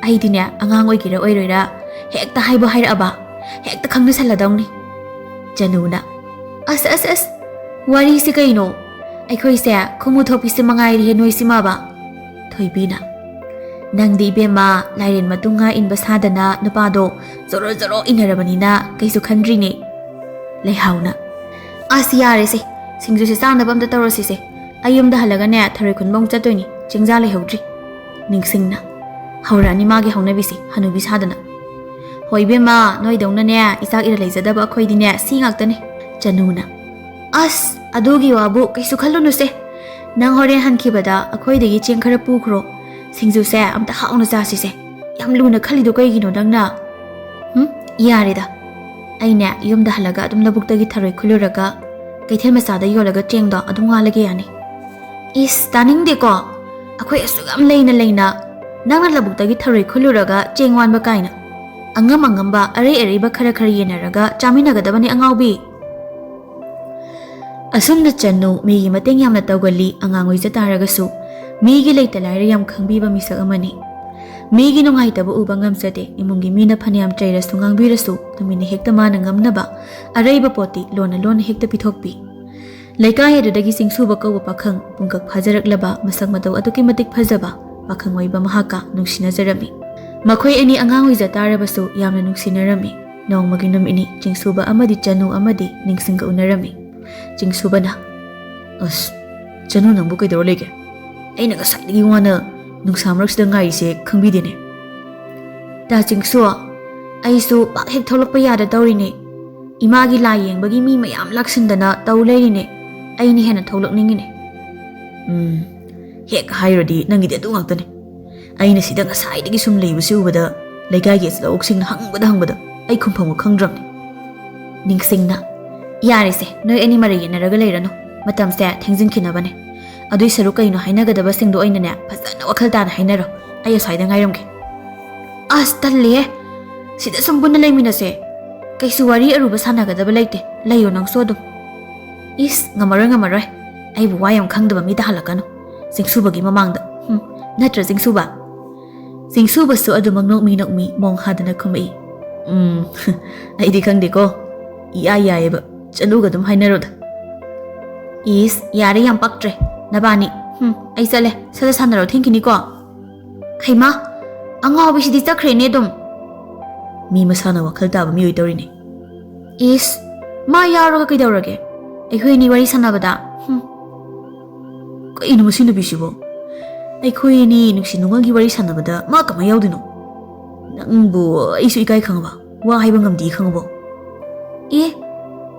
ꯑꯩꯗꯤꯅꯦ ꯑꯉꯥꯡ ꯑꯣꯏꯒꯦꯔꯥ ꯑꯣꯏꯔꯣꯏꯔꯥ ꯍꯦꯛꯇ ꯍꯥꯏꯕꯨ ꯍꯥꯏꯔꯛꯑꯕ ꯍꯦꯛꯇ ꯈꯪꯅꯁꯜꯂꯗꯧꯅꯤ꯫" ꯆꯅꯨꯅ, "ꯑꯁ, ꯑꯁ, ꯑꯁ, ꯋꯥꯔꯤꯁꯦ ꯀꯩꯅꯣ? ꯑꯩꯈꯣꯏꯁꯦ ꯈꯨꯃꯨ ꯊꯣꯛꯄꯤꯁꯦ ꯃꯉꯥꯏꯔꯦꯍꯦ ꯅꯣꯏꯁꯤꯃꯕ꯫" ꯊꯣꯏꯕꯤꯅ, "ꯅꯪꯗꯤ ꯏꯕꯦꯝꯃ, ꯂꯥꯏꯔꯦꯟ ꯃꯇꯨꯡ ꯉꯥ ꯏꯟꯕ ꯁꯥꯗꯅ ꯅꯨꯄꯥꯗꯣ ꯖꯣꯔꯣ ꯖꯣꯔꯣ ꯏꯟꯅꯔꯕꯅꯤꯅ ꯀꯩꯁꯨ ꯈꯟꯗ꯭ꯔꯤꯅꯦ꯫" ꯂꯩꯍꯥꯎꯅ, "ꯑꯁ, ꯌꯥꯔꯦꯁꯦ, ꯁꯤꯡꯖꯨꯁꯦ ꯆꯥꯅꯕ ꯑꯝꯇ ꯇꯧꯔꯁꯤꯁꯦ꯫ ꯑꯩ ꯌꯨꯝꯗ ꯍꯜꯂꯒꯅꯦ ꯊꯔꯣꯏ ꯈꯨꯟꯕ ꯑꯃꯨꯛ ꯆꯠꯇꯣꯏꯅꯤ, ꯆꯦꯡꯖꯥ ꯂꯩꯍꯧꯗ꯭ꯔꯤ꯫" ꯅꯤꯡꯁꯤꯡꯅ, "ꯍꯧꯔꯛꯑꯅꯤ ꯃꯥꯒꯤ ꯍꯧꯅꯕꯤꯁꯦ, ꯍꯅꯨꯕꯤ ꯁꯥꯗꯅ꯫ ꯍꯣꯏ ꯏꯕꯦꯝꯃ, ꯅꯣꯏꯗꯧꯅꯅꯦ ꯏꯆꯥꯛ ꯏꯔ ꯂꯩꯖꯗꯕ ꯑꯩꯈꯣꯏꯗꯤꯅꯦ ꯁꯤ ꯉꯥꯛꯇꯅꯦ꯫" ꯆꯅꯨꯅ, "ꯑꯁ, ꯑꯗꯨꯒꯤ ꯋꯥꯕꯨ ꯀꯩꯁꯨ ꯈꯜꯂꯨꯅꯨꯁꯦ꯫ ꯅꯪ ꯍꯣꯔꯦꯟ ꯍꯟꯈꯤꯕꯗ ꯑꯩꯈꯣꯏꯗꯒꯤ ꯆꯦꯡ ꯈꯔ ꯄꯨꯈ꯭ꯔꯣ꯫ ꯁꯤꯡꯖꯨꯁꯦ ꯑꯝꯇ ꯍꯥꯎꯅ ꯆꯥꯁꯤꯁꯦ꯫ ꯌꯥꯝ ꯂꯨꯅ ꯈꯜꯂꯤꯗꯣ ꯀꯩꯒꯤꯅꯣ ꯅꯪꯅ?" "ꯍꯨꯝ, ꯌꯥꯔꯦꯗ꯫ ꯑꯩꯅꯦ ꯌꯨꯝꯗ ꯍꯜꯂꯒ ꯑꯗꯨꯝ ꯂꯧꯕꯨꯛꯇꯒꯤ ꯊꯔꯣꯏ ꯈꯨꯜꯂꯨꯔꯒ ꯀꯩꯊꯦꯜ ꯃꯆꯥꯗ ꯌꯣꯜꯂꯒ ꯆꯦꯡꯗꯣ ꯑꯗꯨꯝ ꯋꯥꯜꯂꯒꯦ ꯌꯥꯅꯤ꯫" "ꯏꯁ, ꯇꯥꯅꯤꯡꯗꯦꯀꯣ꯫ ꯑꯩꯈꯣꯏ ꯑꯁꯨꯛ ꯌꯥꯝ ꯂꯩꯅ ꯂꯩꯅ ꯅꯪꯅ ꯂꯧꯕꯨꯛꯇꯒꯤ ꯊꯔꯣꯏ ꯈꯨꯜꯂꯨꯔꯒ ꯆꯦꯡ ꯋꯥꯟꯕ ꯀꯥꯏꯅ꯫ ꯑꯉꯝ ꯑꯉꯝꯕ, ꯑꯔꯩ ꯑꯔꯩꯕ ꯈꯔ ꯈꯔ ꯌꯦꯟꯅꯔꯒ ꯆꯥꯃꯤꯟꯅꯒꯗꯕꯅꯤ ꯑꯉꯥꯎꯕꯤ꯫" ꯑꯁꯨꯝꯅ ꯆꯅꯨ ꯃꯤꯒꯤ ꯃꯇꯦꯡ ꯌꯥꯝꯅ ꯇꯧꯒꯜꯂꯤ, ꯑꯉꯥꯡ ꯑꯣꯏꯖ ꯇꯥꯔꯒꯁꯨ꯫ ꯃꯤꯒꯤ ꯂꯩꯇ ꯂꯥꯏꯔ ꯌꯥꯝ ꯈꯪꯕꯤꯕ ꯃꯤꯁꯛ ꯑꯃꯅꯤ꯫ ꯃꯤꯒꯤ ꯅꯨꯡꯉꯥꯏꯇꯕ ꯎꯕ ꯉꯝꯖꯗꯦ꯫ ꯏꯃꯨꯡꯒꯤ ꯃꯤꯅ ꯐꯅꯌꯥꯝ ꯆꯩꯔꯁꯨ ꯉꯥꯡꯕꯤꯔꯁꯨ ꯇꯨꯃꯤꯟꯅ ꯍꯦꯛꯇ ꯃꯥꯅ ꯉꯝꯅꯕ ꯑꯔꯩꯕ ꯄꯣꯠꯇꯤ ꯂꯣꯟꯅ ꯂꯣꯟꯅ ꯍꯦꯛꯇ ꯄꯤꯊꯣꯛꯄꯤ꯫ ꯂꯩꯀꯥꯏ ꯑꯗꯨꯗꯒꯤ ꯆꯤꯡꯁꯨꯕ ꯀꯧꯕ ꯄꯥꯈꯪ ꯄꯨꯡꯀꯛ ꯐꯥꯖꯔꯛꯂꯕ, ꯃꯁꯛ ꯃꯇꯧ ꯑꯗꯨꯛꯀꯤ ꯃꯇꯤꯛ ꯐꯖꯕ ꯄꯥꯈꯪ ꯑꯣꯏꯕ ꯃꯍꯥꯛꯀ ꯅꯨꯡꯁꯤꯅꯖꯔꯝꯃꯤ꯫ ꯃꯈꯣꯏ ꯑꯅꯤ ꯑꯉꯥꯡ ꯑꯣꯏꯖ ꯇꯥꯔꯕꯁꯨ ꯌꯥꯝꯅ ꯅꯨꯡꯁꯤꯅꯔꯝꯃꯤ꯫ ꯅꯣꯡꯃꯒꯤ ꯅꯨꯃꯤꯠꯅꯤ, ꯆꯤꯡꯁꯨꯕ ꯑꯃꯗꯤ ꯆꯅꯨ ꯑꯃꯗꯤ ꯅꯤꯡꯁꯤꯡꯒ ꯎꯅꯔꯝꯃꯤ꯫ ꯆꯤꯡꯁꯨꯕꯅ, "ꯑꯁ, ꯆꯅꯨ, ꯅꯪꯕꯨ ꯀꯩꯗꯧꯔ ꯂꯩꯒꯦ? ꯑꯩꯅ ꯉꯁꯥꯏꯗꯒꯤ ꯋꯥꯅ ꯅꯨꯡꯁꯥ ꯃꯔꯛꯁꯤꯗ ꯉꯥꯏꯔꯤꯁꯦ ꯈꯪꯕꯤꯗꯦꯅꯦ?" "ꯇꯥ ꯆꯤꯡꯁꯨ, ꯑꯩꯁꯨ ꯄꯥꯛ ꯍꯦꯛ ꯊꯣꯛꯂꯛꯄ ꯌꯥꯗ ꯇꯧꯔꯤꯅꯦ꯫ ꯏꯃꯥꯒꯤ ꯂꯥꯏ ꯌꯦꯡꯕꯒꯤ ꯃꯤ ꯃꯌꯥꯝ ꯂꯥꯛꯁꯤꯟꯗꯅ ꯇꯧ ꯂꯩꯔꯤꯅꯦ꯫ ꯑꯩꯅ ꯍꯦꯟꯅ ꯊꯣꯛꯂꯛꯅꯤꯡꯉꯤꯅꯦ꯫" "ꯎꯝ, ꯍꯦꯛ ꯍꯥꯏꯔꯨꯔꯗꯤ ꯅꯪꯒꯤꯗꯤ ꯑꯗꯨ ꯉꯥꯛꯇꯅꯦ꯫ ꯑꯩꯅ ꯁꯤꯗ ꯉꯁꯥꯏꯗꯒꯤ ꯁꯨꯝ ꯂꯩꯕꯁꯤ ꯎꯕꯗ ꯂꯩꯀꯥꯏꯒꯤ ꯑꯆꯧꯁꯤꯡꯅ ꯍꯪꯕꯗ ꯍꯪꯕꯗ ꯑꯩ ꯈꯨꯝꯐꯝꯒ ꯈꯪꯗ꯭ꯔꯕꯅꯤ꯫" ꯅꯤꯡꯁꯤꯡꯅ, "ꯌꯥꯔꯦꯁꯦ, ꯅꯣꯏ ꯑꯅꯤ ꯃꯔꯩ ꯌꯦꯠꯅꯔꯒ ꯂꯩꯔꯅꯨ꯫ ꯃꯇꯝꯁꯦ ꯊꯦꯡꯖꯤꯟꯈꯤꯅꯕꯅꯦ꯫ ꯑꯗꯨꯏ ꯁꯔꯨꯛ ꯀꯩꯅꯣ ꯍꯥꯏꯅꯒꯗꯕꯁꯤꯡꯗꯣ ꯑꯣꯏꯅꯅꯦ ꯐꯖꯅ ꯋꯥꯈꯜ ꯇꯥꯅ ꯍꯥꯏꯅꯔꯣ꯫ ꯑꯩ ꯑꯁ꯭ꯋꯥꯏꯗ ꯉꯥꯏꯔꯝꯒꯦ꯫" "ꯑꯁ, ꯇꯜꯂꯤꯍꯦ꯫ ꯁꯤꯗ ꯁꯨꯝ ꯄꯨꯟꯅ ꯂꯩꯃꯤꯟꯅꯁꯦ꯫ ꯀꯩꯁꯨ ꯋꯥꯔꯤ ꯑꯔꯨꯕ ꯁꯥꯟꯅꯒꯗꯕ ꯂꯩꯇꯦ꯫ ꯂꯩꯌꯣ ꯅꯪꯁꯨ ꯑꯗꯨꯝ꯫" "ꯏꯁ, ꯉꯝꯃꯔꯣꯏ, ꯉꯝꯃꯔꯣꯏ꯫ ꯑꯩꯕꯨ ꯋꯥ ꯌꯥꯝ ꯈꯪꯗꯕ ꯃꯤ ꯇꯥꯍꯜꯂꯛꯀꯅꯨ꯫ ꯆꯤꯡꯁꯨꯕꯒꯤ ꯃꯃꯥꯡꯗ꯫ ꯍꯨꯝ, ꯅꯠꯇ꯭ꯔ, ꯆꯤꯡꯁꯨꯕ?" ꯆꯤꯡꯁꯨꯕꯁꯨ ꯑꯗꯨꯃꯛ ꯅꯣꯛꯃꯤ ꯅꯣꯛꯃꯤ ꯃꯣꯡ ꯍꯥꯗꯅ ꯈꯨꯝꯃꯛꯏ꯫ "ꯎꯝ, ꯑꯩꯗꯤ ꯈꯪꯗꯦꯀꯣ꯫ ꯏꯌꯥ ꯌꯥꯏꯌꯦꯕ꯫ ꯆꯠꯂꯨꯒ ꯑꯗꯨꯝ ꯍꯥꯏꯅꯔꯣꯗ꯫" "ꯏꯁ, ꯌꯥꯔꯦ, ꯌꯥꯝ ꯄꯛꯇ꯭ꯔꯦ ꯅꯕꯥꯅꯤ꯫ ꯍꯨꯝ, ꯑꯩ ꯆꯠꯂꯦ꯫ ꯁꯠ ꯁꯠ ꯁꯥꯟꯅꯔꯣ, ꯊꯦꯡꯈꯤꯅꯤꯀꯣ꯫" "ꯍꯩꯃꯥ, ꯑꯉꯥꯎꯕꯤꯁꯤꯗꯤ ꯆꯠꯈ꯭ꯔꯦꯅꯦ ꯑꯗꯨꯝ꯫" "ꯃꯤ ꯃꯁꯥꯅ ꯋꯥꯈꯜ ꯇꯥꯕ ꯃꯤ ꯑꯣꯏꯗꯧꯔꯤꯅꯦ꯫" "ꯏꯁ, ꯃꯥ ꯌꯥꯎꯔꯒ ꯀꯩꯗꯧꯔꯒꯦ? ꯑꯩꯈꯣꯏ ꯑꯅꯤ ꯋꯥꯔꯤ ꯁꯥꯟꯅꯕꯗ꯫" "ꯍꯨꯝ, ꯀꯩꯅꯣ ꯃꯁꯤ ꯅꯨꯄꯤꯁꯤꯕꯣ? ꯑꯩꯈꯣꯏ ꯑꯅꯤ ꯅꯨꯡꯁꯤ ꯅꯨꯡꯉꯣꯜꯒꯤ ꯋꯥꯔꯤ ꯁꯥꯟꯅꯕꯗ ꯃꯥ ꯀꯃꯥꯏ ꯌꯥꯎꯗꯣꯏꯅꯣ? ꯅꯪꯕꯨ ꯑꯩꯁꯨ ꯏꯀꯥꯏ ꯈꯪꯉꯕ? ꯋꯥ ꯍꯥꯏꯕ ꯉꯝꯗꯦ ꯈꯪꯉꯕꯣ?" "ꯑꯦ,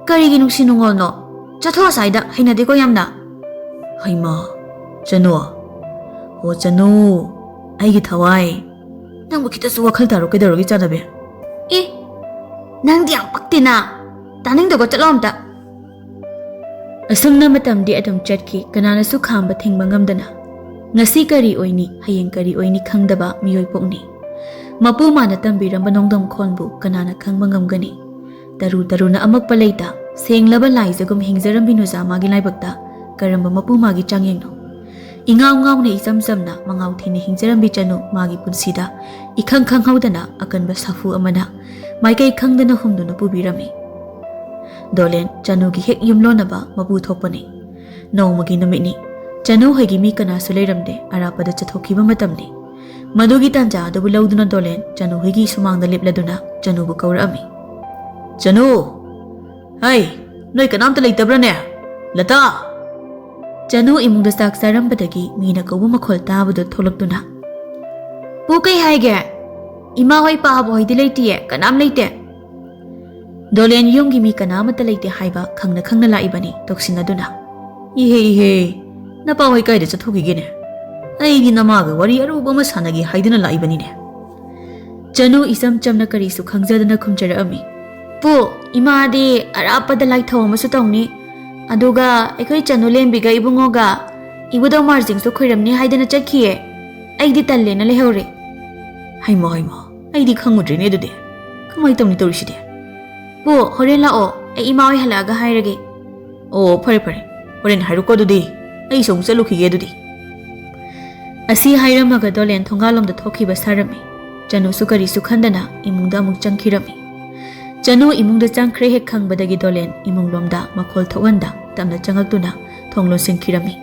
ꯀꯔꯤꯒꯤ ꯅꯨꯡꯁꯤ ꯅꯨꯡꯉꯣꯜꯅꯣ? ꯆꯠꯊꯣꯛ ꯑꯁ꯭ꯋꯥꯏꯗ, ꯍꯩꯅꯗꯦꯀꯣ ꯌꯥꯝꯅ꯫" "ꯍꯩꯃꯥ, ꯆꯅꯨ, ꯍꯣ ꯆꯅꯨ, ꯑꯩꯒꯤ ꯊꯋꯥꯏ, ꯅꯪꯕꯨ ꯈꯤꯇꯁꯨ ꯋꯥꯈꯜ ꯇꯥꯔꯣ, ꯀꯩꯗꯧꯔꯒꯦ ꯆꯥꯟꯅꯕꯤ?" "ꯑꯦ, ꯅꯪꯗꯤ ꯌꯥꯝ ꯄꯛꯇꯦꯅ꯫ ꯇꯥꯅꯤꯡꯗꯦꯀꯣ, ꯆꯠꯂꯣ ꯑꯝꯇ꯫" ꯑꯁꯨꯝꯅ ꯃꯇꯝꯗꯤ ꯑꯗꯨꯝ ꯆꯠꯈꯤ, ꯀꯅꯥꯅꯁꯨ ꯈꯥꯝꯕ ꯊꯤꯡꯕ ꯉꯝꯗꯅ꯫ ꯉꯁꯤ ꯀꯔꯤ ꯑꯣꯏꯅꯤ, ꯍꯌꯦꯡ ꯀꯔꯤ ꯑꯣꯏꯅꯤ ꯈꯪꯗꯕ ꯃꯤꯑꯣꯏ ꯄꯣꯛꯅꯤ꯫ ꯃꯄꯨ ꯃꯥꯅ ꯇꯝꯕꯤꯔꯝꯕ ꯅꯣꯡꯗꯝ ꯈꯣꯟꯕꯨ ꯀꯅꯥꯅ ꯈꯪꯕ ꯉꯝꯒꯅꯤ? ꯇꯔꯨ ꯇꯔꯨꯅ ꯑꯃꯛꯄ ꯂꯩꯇ, ꯁꯦꯡꯂꯕ ꯂꯥꯏꯖꯒꯨꯝ ꯍꯤꯡꯖꯔꯝꯕꯤ ꯅꯨꯖꯥ ꯃꯥꯒꯤ ꯂꯥꯏꯕꯛꯇ ꯀꯔꯝꯕ ꯃꯄꯨ ꯃꯥꯒꯤ ꯆꯥꯡꯌꯦꯡꯅꯣ? ꯏꯉꯥꯎ ꯉꯥꯎꯅ ꯏꯆꯝ ꯆꯝꯅ ꯃꯉꯥꯎ ꯊꯤꯅ ꯍꯤꯡꯖꯔꯝꯕꯤ ꯆꯅꯨ ꯃꯥꯒꯤ ꯄꯨꯟꯁꯤꯗ ꯏꯈꯪ ꯈꯪꯍꯧꯗꯅ ꯑꯀꯟꯕ ꯁꯥꯐꯨ ꯑꯃꯅ ꯃꯥꯏꯀꯩ ꯈꯪꯗꯅ ꯍꯨꯝꯗꯨꯅ ꯄꯨꯕꯤꯔꯝꯃꯤ꯫ ꯗꯣꯂꯦꯟ ꯆꯅꯨꯒꯤ ꯍꯦꯛ ꯌꯨꯝꯂꯣꯟꯅꯕ ꯃꯄꯨ ꯊꯣꯛꯄꯅꯤ꯫ ꯅꯣꯡꯃꯒꯤ ꯅꯨꯃꯤꯠꯅꯤ꯫ ꯆꯅꯨ ꯍꯣꯏꯒꯤ ꯃꯤ ꯀꯅꯥꯁꯨ ꯂꯩꯔꯝꯗꯦ, ꯑꯔꯥꯞꯄꯗ ꯆꯠꯊꯣꯛꯈꯤꯕ ꯃꯇꯝꯅꯤ꯫ ꯃꯗꯨꯒꯤ ꯇꯥꯟꯖꯥ ꯑꯗꯨꯕꯨ ꯂꯧꯗꯨꯅ ꯗꯣꯂꯦꯟ ꯆꯅꯨ ꯍꯣꯏꯒꯤ ꯁꯨꯃꯥꯡꯗ ꯂꯦꯞꯂꯗꯨꯅ ꯆꯅꯨꯕꯨ ꯀꯧꯔꯛꯑꯝꯃꯤ꯫ "ꯆꯅꯨ! ꯍꯩ! ꯅꯣꯏ ꯀꯅꯥꯝꯇ ꯂꯩꯇꯕ꯭ꯔꯥꯅꯦ? ꯂꯇꯥ!" ꯆꯅꯨ ꯏꯃꯨꯡꯗ ꯆꯥꯛ ꯆꯥꯔꯝꯕꯗꯒꯤ ꯃꯤꯅ ꯀꯧꯕ ꯃꯈꯣꯜ ꯇꯥꯕꯗꯨ ꯊꯣꯛꯂꯛꯇꯨꯅ, "ꯄꯨ, ꯀꯩ ꯍꯥꯏꯒꯦ? ꯏꯃꯥ ꯍꯣꯏ, ꯄꯥꯕ ꯍꯣꯏꯗꯤ ꯂꯩꯇꯤꯌꯦ, ꯀꯅꯥꯝ ꯂꯩꯇꯦ?" ꯗꯣꯂꯦꯟ ꯌꯨꯝꯒꯤ ꯃꯤ ꯀꯅꯥ ꯑꯃꯠꯇ ꯂꯩꯇꯦ ꯍꯥꯏꯕ ꯈꯪꯅ ꯈꯪꯅ ꯂꯥꯛꯏꯕꯅꯤ ꯇꯧꯁꯤꯟꯅꯗꯨꯅ꯫ "ꯏꯍꯦ ꯏꯍꯦ, ꯅꯄꯥ ꯍꯣꯏ ꯀꯥꯏꯗ ꯆꯠꯊꯣꯛꯈꯤꯒꯦꯅꯦ? ꯑꯩꯗꯤ ꯅꯃꯥꯒ ꯋꯥꯔꯤ ꯑꯔꯨꯕ ꯑꯃ ꯁꯥꯟꯅꯒꯦ ꯍꯥꯏꯗꯨꯅ ꯂꯥꯛꯏꯕꯅꯤꯅꯦ꯫" ꯆꯅꯨ ꯏꯆꯝ ꯆꯝꯅ ꯀꯔꯤꯁꯨ ꯈꯪꯖꯗꯅ ꯈꯨꯝꯖꯔꯛꯑꯝꯃꯤ꯫ "ꯄꯨ, ꯏꯃꯥꯗꯤ ꯑꯔꯥꯞꯄꯗ ꯂꯥꯏꯊꯧ ꯑꯃꯁꯨ ꯇꯧꯅꯤ, ꯑꯗꯨꯒ ꯑꯩꯈꯣꯏ ꯆꯅꯨ ꯂꯦꯝꯕꯤꯒ ꯏꯕꯨꯡꯉꯣꯒ ꯏꯕꯨꯙꯧ ꯃꯥꯔꯖꯤꯡꯁꯨ ꯈꯣꯏꯔꯝꯅꯤ ꯍꯥꯏꯗꯅ ꯆꯠꯈꯤꯌꯦ꯫ ꯑꯩꯗꯤ ꯇꯜꯂꯦꯅ ꯂꯩꯍꯧꯔꯦ꯫" "ꯍꯩꯃ ꯍꯩꯃ, ꯑꯩꯗꯤ ꯈꯪꯉꯨꯗ꯭ꯔꯦꯅꯦ ꯑꯗꯨꯗꯤ꯫ ꯀꯃꯥꯏꯅ ꯇꯧꯅꯤ ꯇꯧꯔꯤꯁꯤꯗꯤ?" "ꯄꯨ, ꯍꯣꯔꯦꯟ ꯂꯥꯛꯑꯣ, ꯑꯩ ꯏꯃꯥ ꯍꯣꯏ ꯍꯜꯂꯛꯑꯒ ꯍꯥꯏꯔꯒꯦ꯫" "ꯑꯣ, ꯐꯔꯦ ꯐꯔꯦ, ꯍꯣꯔꯦꯟ ꯍꯥꯏꯔꯨꯀꯣ ꯑꯗꯨꯗꯤ꯫ ꯑꯩꯁꯨ ꯑꯃꯨꯛ ꯆꯠꯂꯨꯈꯤꯒꯦ ꯑꯗꯨꯗꯤ꯫" ꯑꯁꯤ ꯍꯥꯏꯔꯝꯃꯒ ꯗꯣꯂꯦꯟ ꯊꯣꯡꯒꯥꯜꯂꯣꯝꯗ ꯊꯣꯛꯈꯤꯕ ꯁꯥꯔꯝꯃꯤ꯫ ꯆꯅꯨꯁꯨ ꯀꯔꯤꯁꯨ ꯈꯟꯗꯅ ꯏꯃꯨꯡꯗ ꯑꯃꯨꯛ ꯆꯪꯈꯤꯔꯝꯃꯤ꯫ ꯆꯅꯨ ꯏꯃꯨꯡꯗ ꯆꯪꯈ꯭ꯔꯦ ꯍꯦꯛ ꯈꯪꯕꯗꯒꯤ ꯗꯣꯂꯦꯟ ꯏꯃꯨꯡꯂꯣꯝꯗ ꯃꯈꯣꯜ ꯊꯣꯛꯍꯟꯗ ꯇꯞꯅ ꯆꯪꯉꯛꯇꯨꯅ ꯊꯣꯡ ꯂꯣꯟꯁꯤꯟꯈꯤꯔꯝꯃꯤ꯫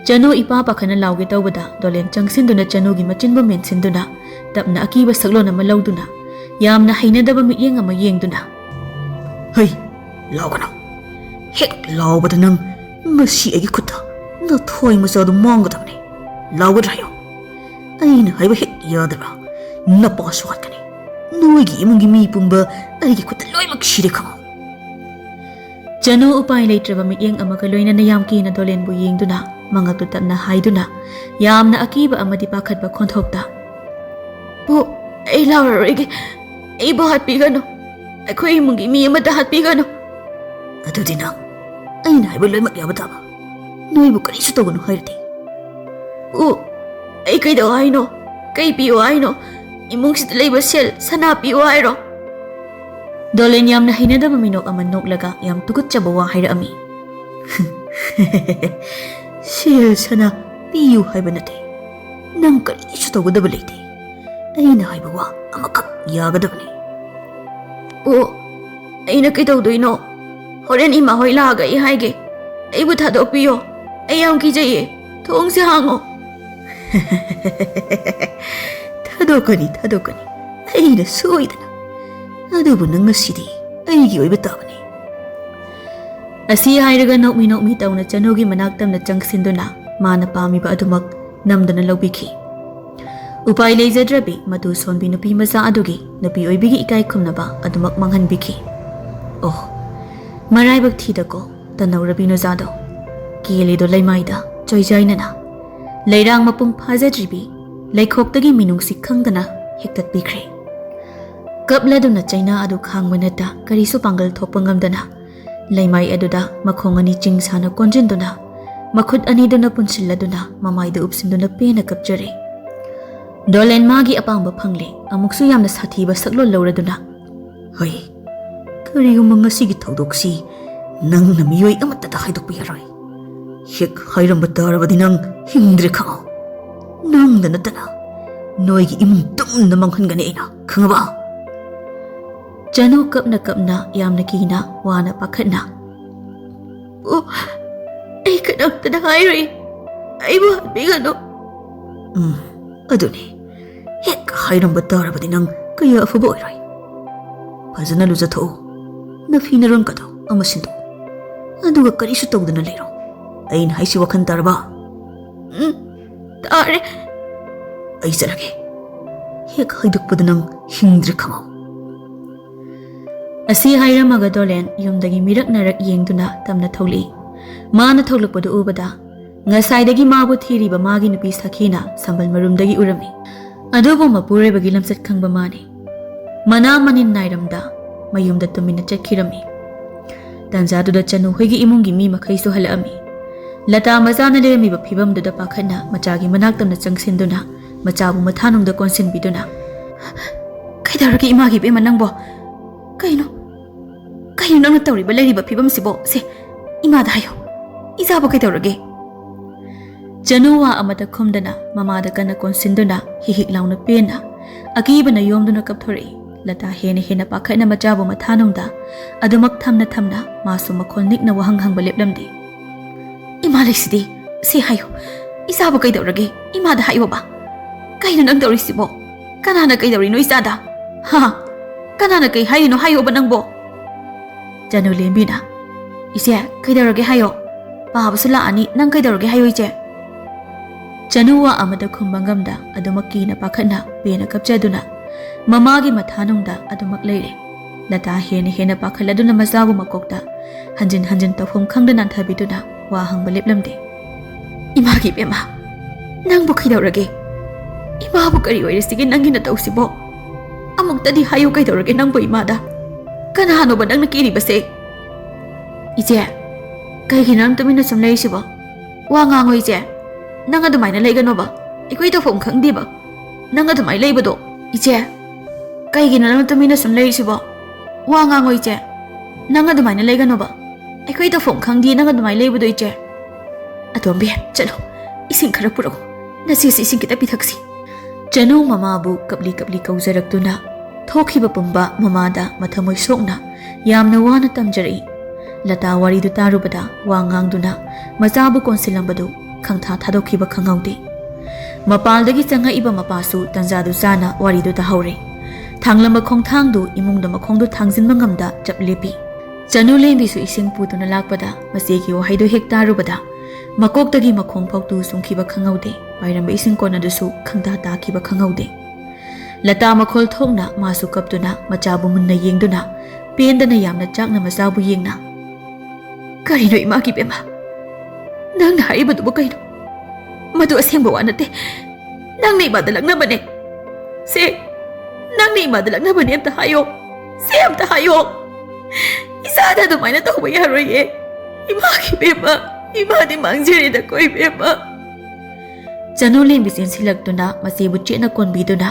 ꯆꯅꯨ ꯏꯄꯥ ꯄꯥꯈꯠꯅ ꯂꯥꯎꯒꯦ ꯇꯧꯕꯗ ꯗꯣꯂꯦꯟ ꯆꯪꯁꯤꯟꯗꯨꯅ ꯆꯅꯨꯒꯤ ꯃꯆꯤꯟꯕꯨ ꯃꯦꯟꯁꯤꯟꯗꯨꯅ ꯇꯞꯅ ꯑꯀꯤꯕ ꯁꯛꯂꯣꯟ ꯑꯃ ꯂꯧꯗꯨꯅ ꯌꯥꯝꯅ ꯍꯩꯅꯗꯕ ꯃꯤꯠꯌꯦꯡ ꯑꯃ ꯌꯦꯡꯗꯨꯅ, "ꯍꯩ, ꯂꯥꯎꯒꯅꯨ꯫ ꯍꯦꯛ ꯂꯥꯎꯕꯗ ꯅꯪ ꯉꯁꯤ ꯑꯩꯒꯤ ꯈꯨꯠꯇ ꯅꯊꯣꯏ ꯃꯆꯥꯗꯨ ꯃꯥꯡꯒꯗꯕꯅꯤ꯫ ꯂꯥꯎꯒꯗ꯭ꯔꯥ ꯍꯥꯏꯌꯣ? ꯑꯩꯅ ꯍꯥꯏꯕ ꯍꯦꯛ ꯌꯥꯗꯕ꯭ꯔꯥ? ꯅꯄꯥꯁꯨ ꯍꯥꯠꯀꯅꯤ꯫ ꯅꯣꯏꯒꯤ ꯏꯃꯨꯡꯒꯤ ꯃꯤ ꯄꯨꯝꯕ ꯑꯩꯒꯤ ꯈꯨꯠꯇ ꯂꯣꯏꯅꯃꯛ ꯁꯤꯔꯦ ꯈꯪꯉꯨ꯫" ꯆꯅꯨ ꯎꯄꯥꯏ ꯂꯩꯇ꯭ꯔꯕ ꯃꯤꯠꯌꯦꯡ ꯑꯃꯒ ꯂꯣꯏꯅꯅ ꯌꯥꯝ ꯀꯤꯅ ꯗꯣꯂꯦꯟꯕꯨ ꯌꯦꯡꯗꯨꯅ ꯃꯉꯛꯇꯨ ꯇꯞꯅ ꯍꯥꯏꯗꯨꯅ ꯌꯥꯝꯅ ꯑꯀꯤꯕ ꯑꯃꯗꯤ ꯄꯥꯈꯠꯄ ꯈꯣꯟꯊꯣꯛꯇ, "ꯄꯨ, ꯑꯩ ꯂꯥꯎꯔꯔꯣꯏꯒꯦ꯫ ꯑꯩꯕꯨ ꯍꯥꯠꯄꯤꯒꯅꯨ꯫ ꯑꯩꯈꯣꯏ ꯏꯃꯨꯡꯒꯤ ꯃꯤ ꯑꯃꯠꯇ ꯍꯥꯠꯄꯤꯒꯅꯨ꯫" "ꯑꯗꯨꯗꯤ ꯅꯪ ꯑꯩꯅ ꯍꯥꯏꯕ ꯂꯣꯏꯅꯃꯛ ꯌꯥꯕ ꯇꯥꯕ꯫ ꯅꯣꯏꯕꯨ ꯀꯔꯤꯁꯨ ꯇꯧꯒꯅꯨ ꯍꯥꯏꯔꯗꯤ?" "ꯄꯨ, ꯑꯩ ꯀꯩꯗꯧ ꯍꯥꯏꯅꯣ? ꯀꯩ ꯄꯤꯌꯣ ꯍꯥꯏꯅꯣ? ꯏꯃꯨꯡꯁꯤꯗ ꯂꯩꯕ ꯁꯦꯜ, ꯁꯅꯥ ꯄꯤꯌꯣ ꯍꯥꯏꯔꯣ?" ꯗꯣꯂꯦꯟ ꯌꯥꯝꯅ ꯍꯩꯅꯗꯕ ꯃꯤꯅꯣꯛ ꯑꯃ ꯅꯣꯛꯂꯒ ꯌꯥꯝ ꯇꯨꯀꯠꯆꯕ ꯋꯥ ꯍꯥꯏꯔꯛꯑꯝꯃꯤ꯫ ꯁꯦꯜ ꯁꯅꯥ ꯄꯤꯌꯨ ꯍꯥꯏꯕ ꯅꯠꯇꯦ꯫ ꯅꯪ ꯀꯔꯤꯁꯨ ꯇꯧꯒꯗꯕ ꯂꯩꯇꯦ꯫ ꯑꯩꯅ ꯍꯥꯏꯕ ꯋꯥ ꯑꯃꯈꯛ ꯌꯥꯒꯗꯕꯅꯤ꯫ ꯑꯣ, ꯑꯩꯅ ꯀꯩꯗꯧꯗꯣꯏꯅꯣ? ꯍꯣꯔꯦꯟ ꯏꯃꯥ ꯍꯣꯏ ꯂꯥꯛꯑꯒ ꯑꯩ ꯍꯥꯏꯒꯦ꯫ ꯑꯩꯕꯨ ꯊꯥꯗꯣꯛꯄꯤꯌꯣ꯫ ꯑꯩ ꯌꯥꯝ ꯀꯤꯖꯩꯌꯦ꯫ ꯊꯣꯡꯁꯦ ꯍꯥꯡꯉꯣ꯫ ꯊꯥꯗꯣꯛꯀꯅꯤ, ꯊꯥꯗꯣꯛꯀꯅꯤ꯫ ꯑꯩꯅ ꯁꯣꯏꯗꯅ꯫ ꯑꯗꯨꯕꯨ ꯅꯪ ꯉꯁꯤꯗꯤ ꯑꯩꯒꯤ ꯑꯣꯏꯕ ꯇꯥꯕꯅꯤ꯫ ꯑꯁꯤ ꯍꯥꯏꯔꯒ ꯅꯣꯛꯃꯤ ꯅꯣꯛꯃꯤ ꯇꯧꯅ ꯆꯅꯨꯒꯤ ꯃꯅꯥꯛ ꯇꯝꯅ ꯆꯪꯁꯤꯟꯗꯨꯅ ꯃꯥꯅ ꯄꯥꯝꯃꯤꯕ ꯑꯗꯨꯃꯛ ꯅꯝꯗꯨꯅ ꯂꯧꯕꯤꯈꯤ꯫ ꯎꯄꯥꯏ ꯂꯩꯖꯗ꯭ꯔꯕꯤ ꯃꯇꯨ ꯁꯣꯟꯕꯤ ꯅꯨꯄꯤ ꯃꯆꯥ ꯑꯗꯨꯒꯤ ꯅꯨꯄꯤ ꯑꯣꯏꯕꯤꯒꯤ ꯏꯀꯥꯏ ꯈꯨꯝꯅꯕ ꯑꯗꯨꯃꯛ ꯃꯥꯡꯍꯟꯕꯤꯈꯤ꯫ ꯑꯣ, ꯃꯔꯥꯏꯕꯛ ꯊꯤꯗꯀꯣ ꯇꯅꯧꯔꯕꯤ ꯅꯨꯖꯥꯗꯣ꯫ ꯀꯦꯜꯂꯤꯗꯣ ꯂꯩꯃꯥꯏꯗ ꯆꯣꯏꯖꯥꯏꯅꯅ꯫ ꯂꯩꯔꯥꯡ ꯃꯄꯨꯡ ꯐꯥꯖꯗ꯭ꯔꯤꯕꯤ ꯂꯩꯈꯣꯛꯇꯒꯤ ꯃꯤꯅꯨꯡꯁꯤ ꯈꯪꯗꯅ ꯍꯦꯛꯇꯠꯄꯤꯈ꯭ꯔꯦ꯫ ꯀꯞꯂꯗꯨꯅ ꯆꯩꯅꯥ ꯑꯗꯨ ꯈꯥꯡꯕ ꯅꯠꯇ ꯀꯔꯤꯁꯨ ꯄꯥꯡꯒꯜ ꯊꯣꯛꯄ ꯉꯝꯗꯅ ꯂꯩꯃꯥꯏ ꯑꯗꯨꯗ ꯃꯈꯣꯡ ꯑꯅꯤ ꯆꯤꯡ ꯁꯥꯅ ꯀꯣꯟꯁꯤꯟꯗꯨꯅ, ꯃꯈꯨꯠ ꯑꯅꯤꯗꯨꯅ ꯄꯨꯟꯁꯤꯜꯂꯗꯨꯅ ꯃꯃꯥꯏꯗ ꯎꯞꯁꯤꯟꯗꯨꯅ ꯄꯦꯟꯅ ꯀꯞꯆꯔꯦ꯫ ꯗꯣꯂꯦꯟ ꯃꯥꯒꯤ ꯑꯄꯥꯝꯕ ꯐꯪꯂꯦ, ꯑꯃꯨꯛꯁꯨ ꯌꯥꯝꯅ ꯁꯥꯊꯤꯕ ꯁꯛꯂꯣꯟ ꯂꯧꯔꯗꯨꯅ꯫ ꯍꯣꯏ, ꯀꯔꯤꯒꯨꯝꯕ ꯉꯁꯤꯒꯤ ꯊꯧꯗꯣꯛꯁꯤ ꯅꯪꯅ ꯃꯤꯑꯣꯏ ꯑꯃꯠꯇꯗ ꯍꯥꯏꯗꯣꯛꯄ ꯌꯥꯔꯣꯏ꯫ ꯍꯦꯛ ꯍꯥꯏꯔꯝꯕ ꯇꯥꯔꯕꯗꯤ ꯅꯪ ꯍꯤꯡꯗ꯭ꯔꯦ ꯈꯪꯉꯣ꯫ ꯅꯪꯗ ꯅꯠꯇꯅ ꯅꯣꯏꯒꯤ ꯏꯃꯨꯡ ꯇꯨꯝꯅ ꯃꯥꯡꯍꯟꯒꯅꯤ ꯑꯩꯅ, ꯈꯪꯉꯕ? ꯆꯅꯨ ꯀꯞꯅ ꯀꯞꯅ, ꯌꯥꯝꯅ ꯀꯤꯅ, ꯋꯥꯅ ꯄꯥꯈꯠꯅ꯫ ꯑꯣ, ꯑꯩ ꯀꯅꯥꯝꯇꯗ ꯍꯥꯏꯔꯣꯏ꯫ ꯑꯩꯕꯨ ꯍꯥꯠꯄꯤꯒꯅꯨ꯫ ꯎꯝ, ꯑꯗꯨꯅꯤ꯫ ꯍꯦꯛ ꯍꯥꯏꯔꯝꯕ ꯇꯥꯔꯕꯗꯤ ꯅꯪ ꯀꯌꯥ ꯑꯐꯕ ꯑꯣꯏꯔꯣꯏ꯫ ꯐꯖꯅ ꯂꯨꯖꯊꯣꯛꯎ꯫ ꯅꯐꯤ ꯅꯔꯣꯟꯒꯗꯣ ꯑꯃ ꯁꯤꯟꯗꯣꯛꯎ꯫ ꯑꯗꯨꯒ ꯀꯔꯤꯁꯨ ꯇꯧꯗꯅ ꯂꯩꯔꯣ꯫ ꯑꯩꯅ ꯍꯥꯏꯁꯤ ꯋꯥꯈꯜ ꯇꯥꯔꯕ? ꯎꯝ, ꯇꯥꯔꯦ꯫ ꯑꯩ ꯆꯠꯂꯒꯦ꯫ ꯍꯦꯛ ꯍꯥꯏꯗꯣꯛꯄꯗ ꯅꯪ ꯍꯤꯡꯗ꯭ꯔꯦ ꯈꯪꯉꯣ꯫ ꯑꯁꯤ ꯍꯥꯏꯔꯝꯃꯒ ꯗꯣꯂꯦꯟ ꯌꯨꯝꯗꯒꯤ ꯃꯤꯔꯛ ꯅꯥꯔꯛ ꯌꯦꯡꯗꯨꯅ ꯇꯝꯅ ꯊꯣꯛꯂꯛꯏ꯫ ꯃꯥꯅ ꯊꯣꯛꯂꯛꯄꯗꯨ ꯎꯕꯗ ꯉꯁꯥꯏꯗꯒꯤ ꯃꯥꯕꯨ ꯊꯤꯔꯤꯕ ꯃꯥꯒꯤ ꯅꯨꯄꯤ ꯁꯈꯤꯅ ꯁꯝꯕꯜ ꯃꯔꯨꯝꯗꯒꯤ ꯎꯔꯝꯃꯤ꯫ ꯑꯗꯨꯕꯨ ꯃꯄꯨꯔꯣꯏꯕꯒꯤ ꯂꯝꯆꯠ ꯈꯪꯕ ꯃꯥꯅꯤ꯫ ꯃꯅꯥ ꯃꯅꯤꯟ ꯅꯥꯏꯔꯝꯗ ꯃꯌꯨꯝꯗ ꯇꯨꯃꯤꯟꯅ ꯆꯠꯈꯤꯔꯝꯃꯤ꯫ ꯇꯥꯟꯖꯥꯗꯨꯗ ꯆꯅꯨ ꯍꯣꯏꯒꯤ ꯏꯃꯨꯡꯒꯤ ꯃꯤ ꯃꯈꯩꯁꯨ ꯍꯜꯂꯛꯑꯝꯃꯤ꯫ ꯂꯇꯥ ꯃꯆꯥꯅ ꯂꯩꯔꯝꯃꯤꯕ ꯐꯤꯕꯝꯗꯨꯗ ꯄꯥꯈꯠꯅ ꯃꯆꯥꯒꯤ ꯃꯅꯥꯛ ꯇꯝꯅ ꯆꯪꯁꯤꯟꯗꯨꯅ ꯃꯆꯥꯕꯨ ꯃꯊꯥꯅꯨꯡꯗ ꯀꯣꯟꯁꯤꯟꯕꯤꯗꯨꯅ, "ꯀꯩꯗꯧꯔꯒꯦ ꯏꯃꯥꯒꯤ ꯏꯕꯦꯝꯃ ꯅꯪꯕꯣ? ꯀꯩꯅꯣ? ꯀꯩꯅꯣ ꯅꯪꯅ ꯇꯧꯔꯤꯕ ꯂꯩꯔꯤꯕ ꯐꯤꯕꯝꯁꯤꯕꯣ? ꯁꯦ, ꯏꯃꯥꯗ ꯍꯥꯏꯌꯣ꯫ ꯏꯆꯥꯕꯨ ꯀꯩꯗꯧꯔꯒꯦ?" ꯆꯅꯨ ꯋꯥ ꯑꯃꯇ ꯈꯨꯝꯗꯅ ꯃꯃꯥꯗ ꯀꯟꯅ ꯀꯣꯟꯁꯤꯟꯗꯨꯅ ꯍꯤꯍꯤꯛ ꯂꯥꯎꯅ ꯄꯦꯟꯅ ꯑꯀꯤꯕꯅ ꯌꯣꯝꯗꯨꯅ ꯀꯞꯊꯣꯔꯛꯏ꯫ ꯂꯇꯥ ꯍꯦꯟꯅ ꯍꯦꯟꯅ ꯄꯥꯈꯠꯅ ꯃꯆꯥꯕꯨ ꯃꯊꯥꯅꯨꯡꯗ ꯑꯗꯨꯃꯛ ꯊꯝꯅ ꯊꯝꯅ ꯃꯥꯁꯨ ꯃꯈꯣꯜ ꯅꯤꯛꯅ ꯋꯥꯍꯪ ꯍꯪꯕ ꯂꯦꯞꯂꯝꯗꯦ꯫ "ꯏꯃꯥ ꯂꯩꯁꯤꯗꯤ, ꯁꯤ ꯍꯥꯏꯌꯨ, ꯏꯆꯥꯕꯨ ꯀꯩꯗꯧꯔꯒꯦ? ꯏꯃꯥꯗ ꯍꯥꯏꯌꯣꯕ꯫ ꯀꯩꯅꯣ ꯅꯪ ꯇꯧꯔꯤꯁꯤꯕꯣ? ꯀꯅꯥꯅ ꯀꯩꯗꯧꯔꯤꯅꯣ ꯏꯆꯥꯗ? ꯍꯥ? ꯀꯅꯥꯅ ꯀꯩ ꯍꯥꯏꯔꯤꯅꯣ ꯍꯥꯏꯌꯣꯕ ꯅꯪꯕꯣ?" ꯆꯅꯨ ꯂꯦꯝꯕꯤꯅ, "ꯏꯆꯦ, ꯀꯩꯗꯧꯔꯒꯦ ꯍꯥꯏꯌꯣ꯫ ꯄꯥꯕꯁꯨ ꯂꯥꯛꯑꯅꯤ, ꯅꯪ ꯀꯩꯗꯧꯔꯒꯦ ꯍꯥꯏꯌꯣ ꯏꯆꯦ?" ꯆꯅꯨ ꯋꯥ ꯑꯃꯇ ꯈꯨꯝꯕ ꯉꯝꯗ ꯑꯗꯨꯃꯛ ꯀꯤꯅ ꯄꯥꯈꯠꯅ ꯄꯦꯟꯅ ꯀꯞꯆꯗꯨꯅ ꯃꯃꯥꯒꯤ ꯃꯊꯥꯅꯨꯡꯗ ꯑꯗꯨꯃꯛ ꯂꯩꯔꯦ꯫ ꯂꯇꯥ ꯍꯦꯟꯅ ꯍꯦꯟꯅ ꯄꯥꯈꯠꯂꯗꯨꯅ ꯃꯆꯥꯕꯨ ꯃꯀꯣꯛꯇ ꯍꯟꯖꯤꯟ ꯍꯟꯖꯤꯟ ꯇꯧꯐꯝ ꯈꯪꯗ ꯅꯥꯟꯊꯕꯤꯗꯨꯅ ꯋꯥ ꯍꯪꯕ ꯂꯦꯞꯂꯝꯗꯦ꯫ "ꯏꯃꯥꯒꯤ ꯏꯕꯦꯝꯃ, ꯅꯪꯕꯨ ꯀꯩꯗꯧꯔꯒꯦ? ꯏꯃꯥꯕꯨ ꯀꯔꯤ ꯑꯣꯏꯔꯁꯤꯒꯦ ꯅꯪꯒꯤ ꯅꯇꯧꯁꯤꯕꯣ? ꯑꯃꯨꯛꯇꯗꯤ ꯍꯥꯏꯌꯨ ꯀꯩꯗꯧꯔꯒꯦ ꯅꯪꯕꯨ ꯏꯃꯥꯗ? ꯀꯅꯥꯅꯣꯕ ꯅꯪꯅ ꯀꯤꯔꯤꯕꯁꯦ?" "ꯏꯆꯦ, ꯀꯩꯒꯤꯅꯣ ꯅꯪ ꯇꯨꯃꯤꯟꯅ ꯁꯨꯝ ꯂꯩꯔꯤꯁꯤꯕꯣ? ꯋꯥ ꯉꯥꯡꯉꯣ ꯏꯆꯦ꯫ ꯅꯪ ꯑꯗꯨꯃꯥꯏꯅ ꯂꯩꯒꯅꯣꯕ꯫ ꯑꯩꯈꯣꯏ ꯇꯧꯐꯝ ꯈꯪꯗꯦꯕ ꯅꯪ ꯑꯗꯨꯃꯥꯏꯅ ꯂꯩꯕꯗꯣ꯫ ꯏꯆꯦ, ꯀꯩꯒꯤꯅꯣ ꯅꯪ ꯇꯨꯃꯤꯟꯅ ꯁꯨꯝ ꯂꯩꯔꯤꯁꯤꯕꯣ? ꯋꯥ ꯉꯥꯡꯉꯣ ꯏꯆꯦ꯫ ꯅꯪ ꯑꯗꯨꯃꯥꯏꯅ ꯂꯩꯒꯅꯣꯕ꯫ ꯑꯩꯈꯣꯏ ꯇꯧꯐꯝ ꯈꯪꯗꯦ ꯅꯪ ꯑꯗꯨꯃꯥꯏꯅ ꯂꯩꯕꯗꯣ ꯏꯆꯦ꯫ ꯑꯇꯣꯝꯕꯤ, ꯆꯠꯂꯣ, ꯏꯁꯤꯡ ꯈꯔ ꯄꯨꯔꯛꯎ꯫ ꯅꯆꯦꯁꯤ ꯏꯁꯤꯡ ꯈꯤꯇ ꯄꯤꯊꯛꯁꯤ꯫" ꯆꯅꯨ ꯃꯃꯥꯕꯨ ꯀꯞꯂꯤ ꯀꯞꯂꯤ ꯀꯧꯖꯔꯛꯇꯨꯅ ꯊꯣꯛꯈꯤꯕ ꯄꯨꯝꯕ ꯃꯃꯥꯗ ꯃꯊꯃꯣꯏ ꯁꯣꯛꯅ ꯌꯥꯝꯅ ꯋꯥꯅ ꯇꯝꯖꯔꯛꯏ꯫ ꯂꯇꯥ ꯋꯥꯔꯤꯗꯨ ꯇꯥꯔꯨꯕꯗ ꯋꯥ ꯉꯥꯡꯗꯨꯅ ꯃꯆꯥꯕꯨ ꯀꯣꯟꯁꯤꯜꯂꯝꯕꯗꯨ ꯈꯪꯊꯥ ꯊꯥꯗꯣꯛꯈꯤꯕ ꯈꯪꯍꯧꯗꯦ꯫ ꯃꯄꯥꯜꯗꯒꯤ ꯆꯪꯉꯛꯏꯕ ꯃꯄꯥꯁꯨ ꯇꯟꯖꯥꯗꯨ ꯆꯥꯅ ꯋꯥꯔꯤꯗꯨ ꯇꯥꯍꯧꯔꯦ꯫ ꯊꯥꯡꯂꯝꯕ ꯈꯣꯡꯊꯥꯡꯗꯨ ꯏꯃꯨꯡꯗ ꯃꯈꯣꯡꯗꯨ ꯊꯥꯡꯖꯤꯟꯕ ꯉꯝꯗ ꯆꯞ ꯂꯦꯞꯄꯤ꯫ ꯆꯅꯨ ꯂꯦꯝꯕꯤꯁꯨ ꯏꯁꯤꯡ ꯄꯨꯗꯨꯅ ꯂꯥꯛꯄꯗ ꯃꯆꯦꯒꯤ ꯋꯥꯍꯩꯗꯨ ꯍꯦꯛ ꯇꯥꯔꯨꯕꯗ ꯃꯀꯣꯛꯇꯒꯤ ꯃꯈꯣꯡ ꯐꯥꯎ ꯇꯨ ꯆꯨꯡꯈꯤꯕ ꯈꯪꯍꯧꯗꯦ꯫ ꯄꯥꯏꯔꯝꯕ ꯏꯁꯤꯡ ꯀꯣꯟ ꯑꯗꯨꯁꯨ ꯈꯪꯗꯥ ꯇꯥꯈꯤꯕ ꯈꯪꯍꯧꯗꯦ꯫ ꯂꯇꯥ ꯃꯈꯣꯜ ꯊꯣꯛꯅ ꯃꯥꯁꯨ ꯀꯞꯇꯨꯅ ꯃꯆꯥꯕꯨ ꯃꯨꯟꯅ ꯌꯦꯡꯗꯨꯅ ꯄꯦꯟꯗꯅ ꯌꯥꯝꯅ ꯆꯥꯛꯅ ꯃꯆꯥꯕꯨ ꯌꯦꯡꯅ, "ꯀꯔꯤꯅꯣ ꯏꯃꯥꯒꯤ ꯕꯦꯝꯃ? ꯅꯪꯅ ꯍꯥꯏꯔꯤꯕꯗꯨꯕꯨ ꯀꯩꯅꯣ? ꯃꯗꯨ ꯑꯁꯦꯡꯕ ꯋꯥ ꯅꯠꯇꯦ꯫ ꯅꯪꯅ ꯏꯃꯥꯗ ꯂꯛꯅꯕꯅꯦ꯫ ꯁꯦ, ꯅꯪꯅ ꯏꯃꯥꯗ ꯂꯛꯅꯕꯅꯦ ꯑꯝꯇ ꯍꯥꯏꯌꯣ꯫ ꯁꯦ ꯑꯝꯇ ꯍꯥꯏꯌꯣ꯫ ꯏꯆꯥꯗ ꯑꯗꯨꯃꯥꯏꯅ ꯇꯧꯕ ꯌꯥꯔꯣꯏꯌꯦ꯫ ꯏꯃꯥꯒꯤ ꯕꯦꯝꯃ, ꯏꯃꯥꯗꯤ ꯃꯥꯡꯖꯔꯦꯗꯀꯣ ꯏꯕꯦꯝꯃ꯫" ꯆꯅꯨ ꯂꯦꯝꯕꯤ ꯆꯦꯟꯁꯤꯜꯂꯛꯇꯨꯅ ꯃꯆꯦꯕꯨ ꯆꯦꯠꯅ ꯀꯣꯟꯕꯤꯗꯨꯅ,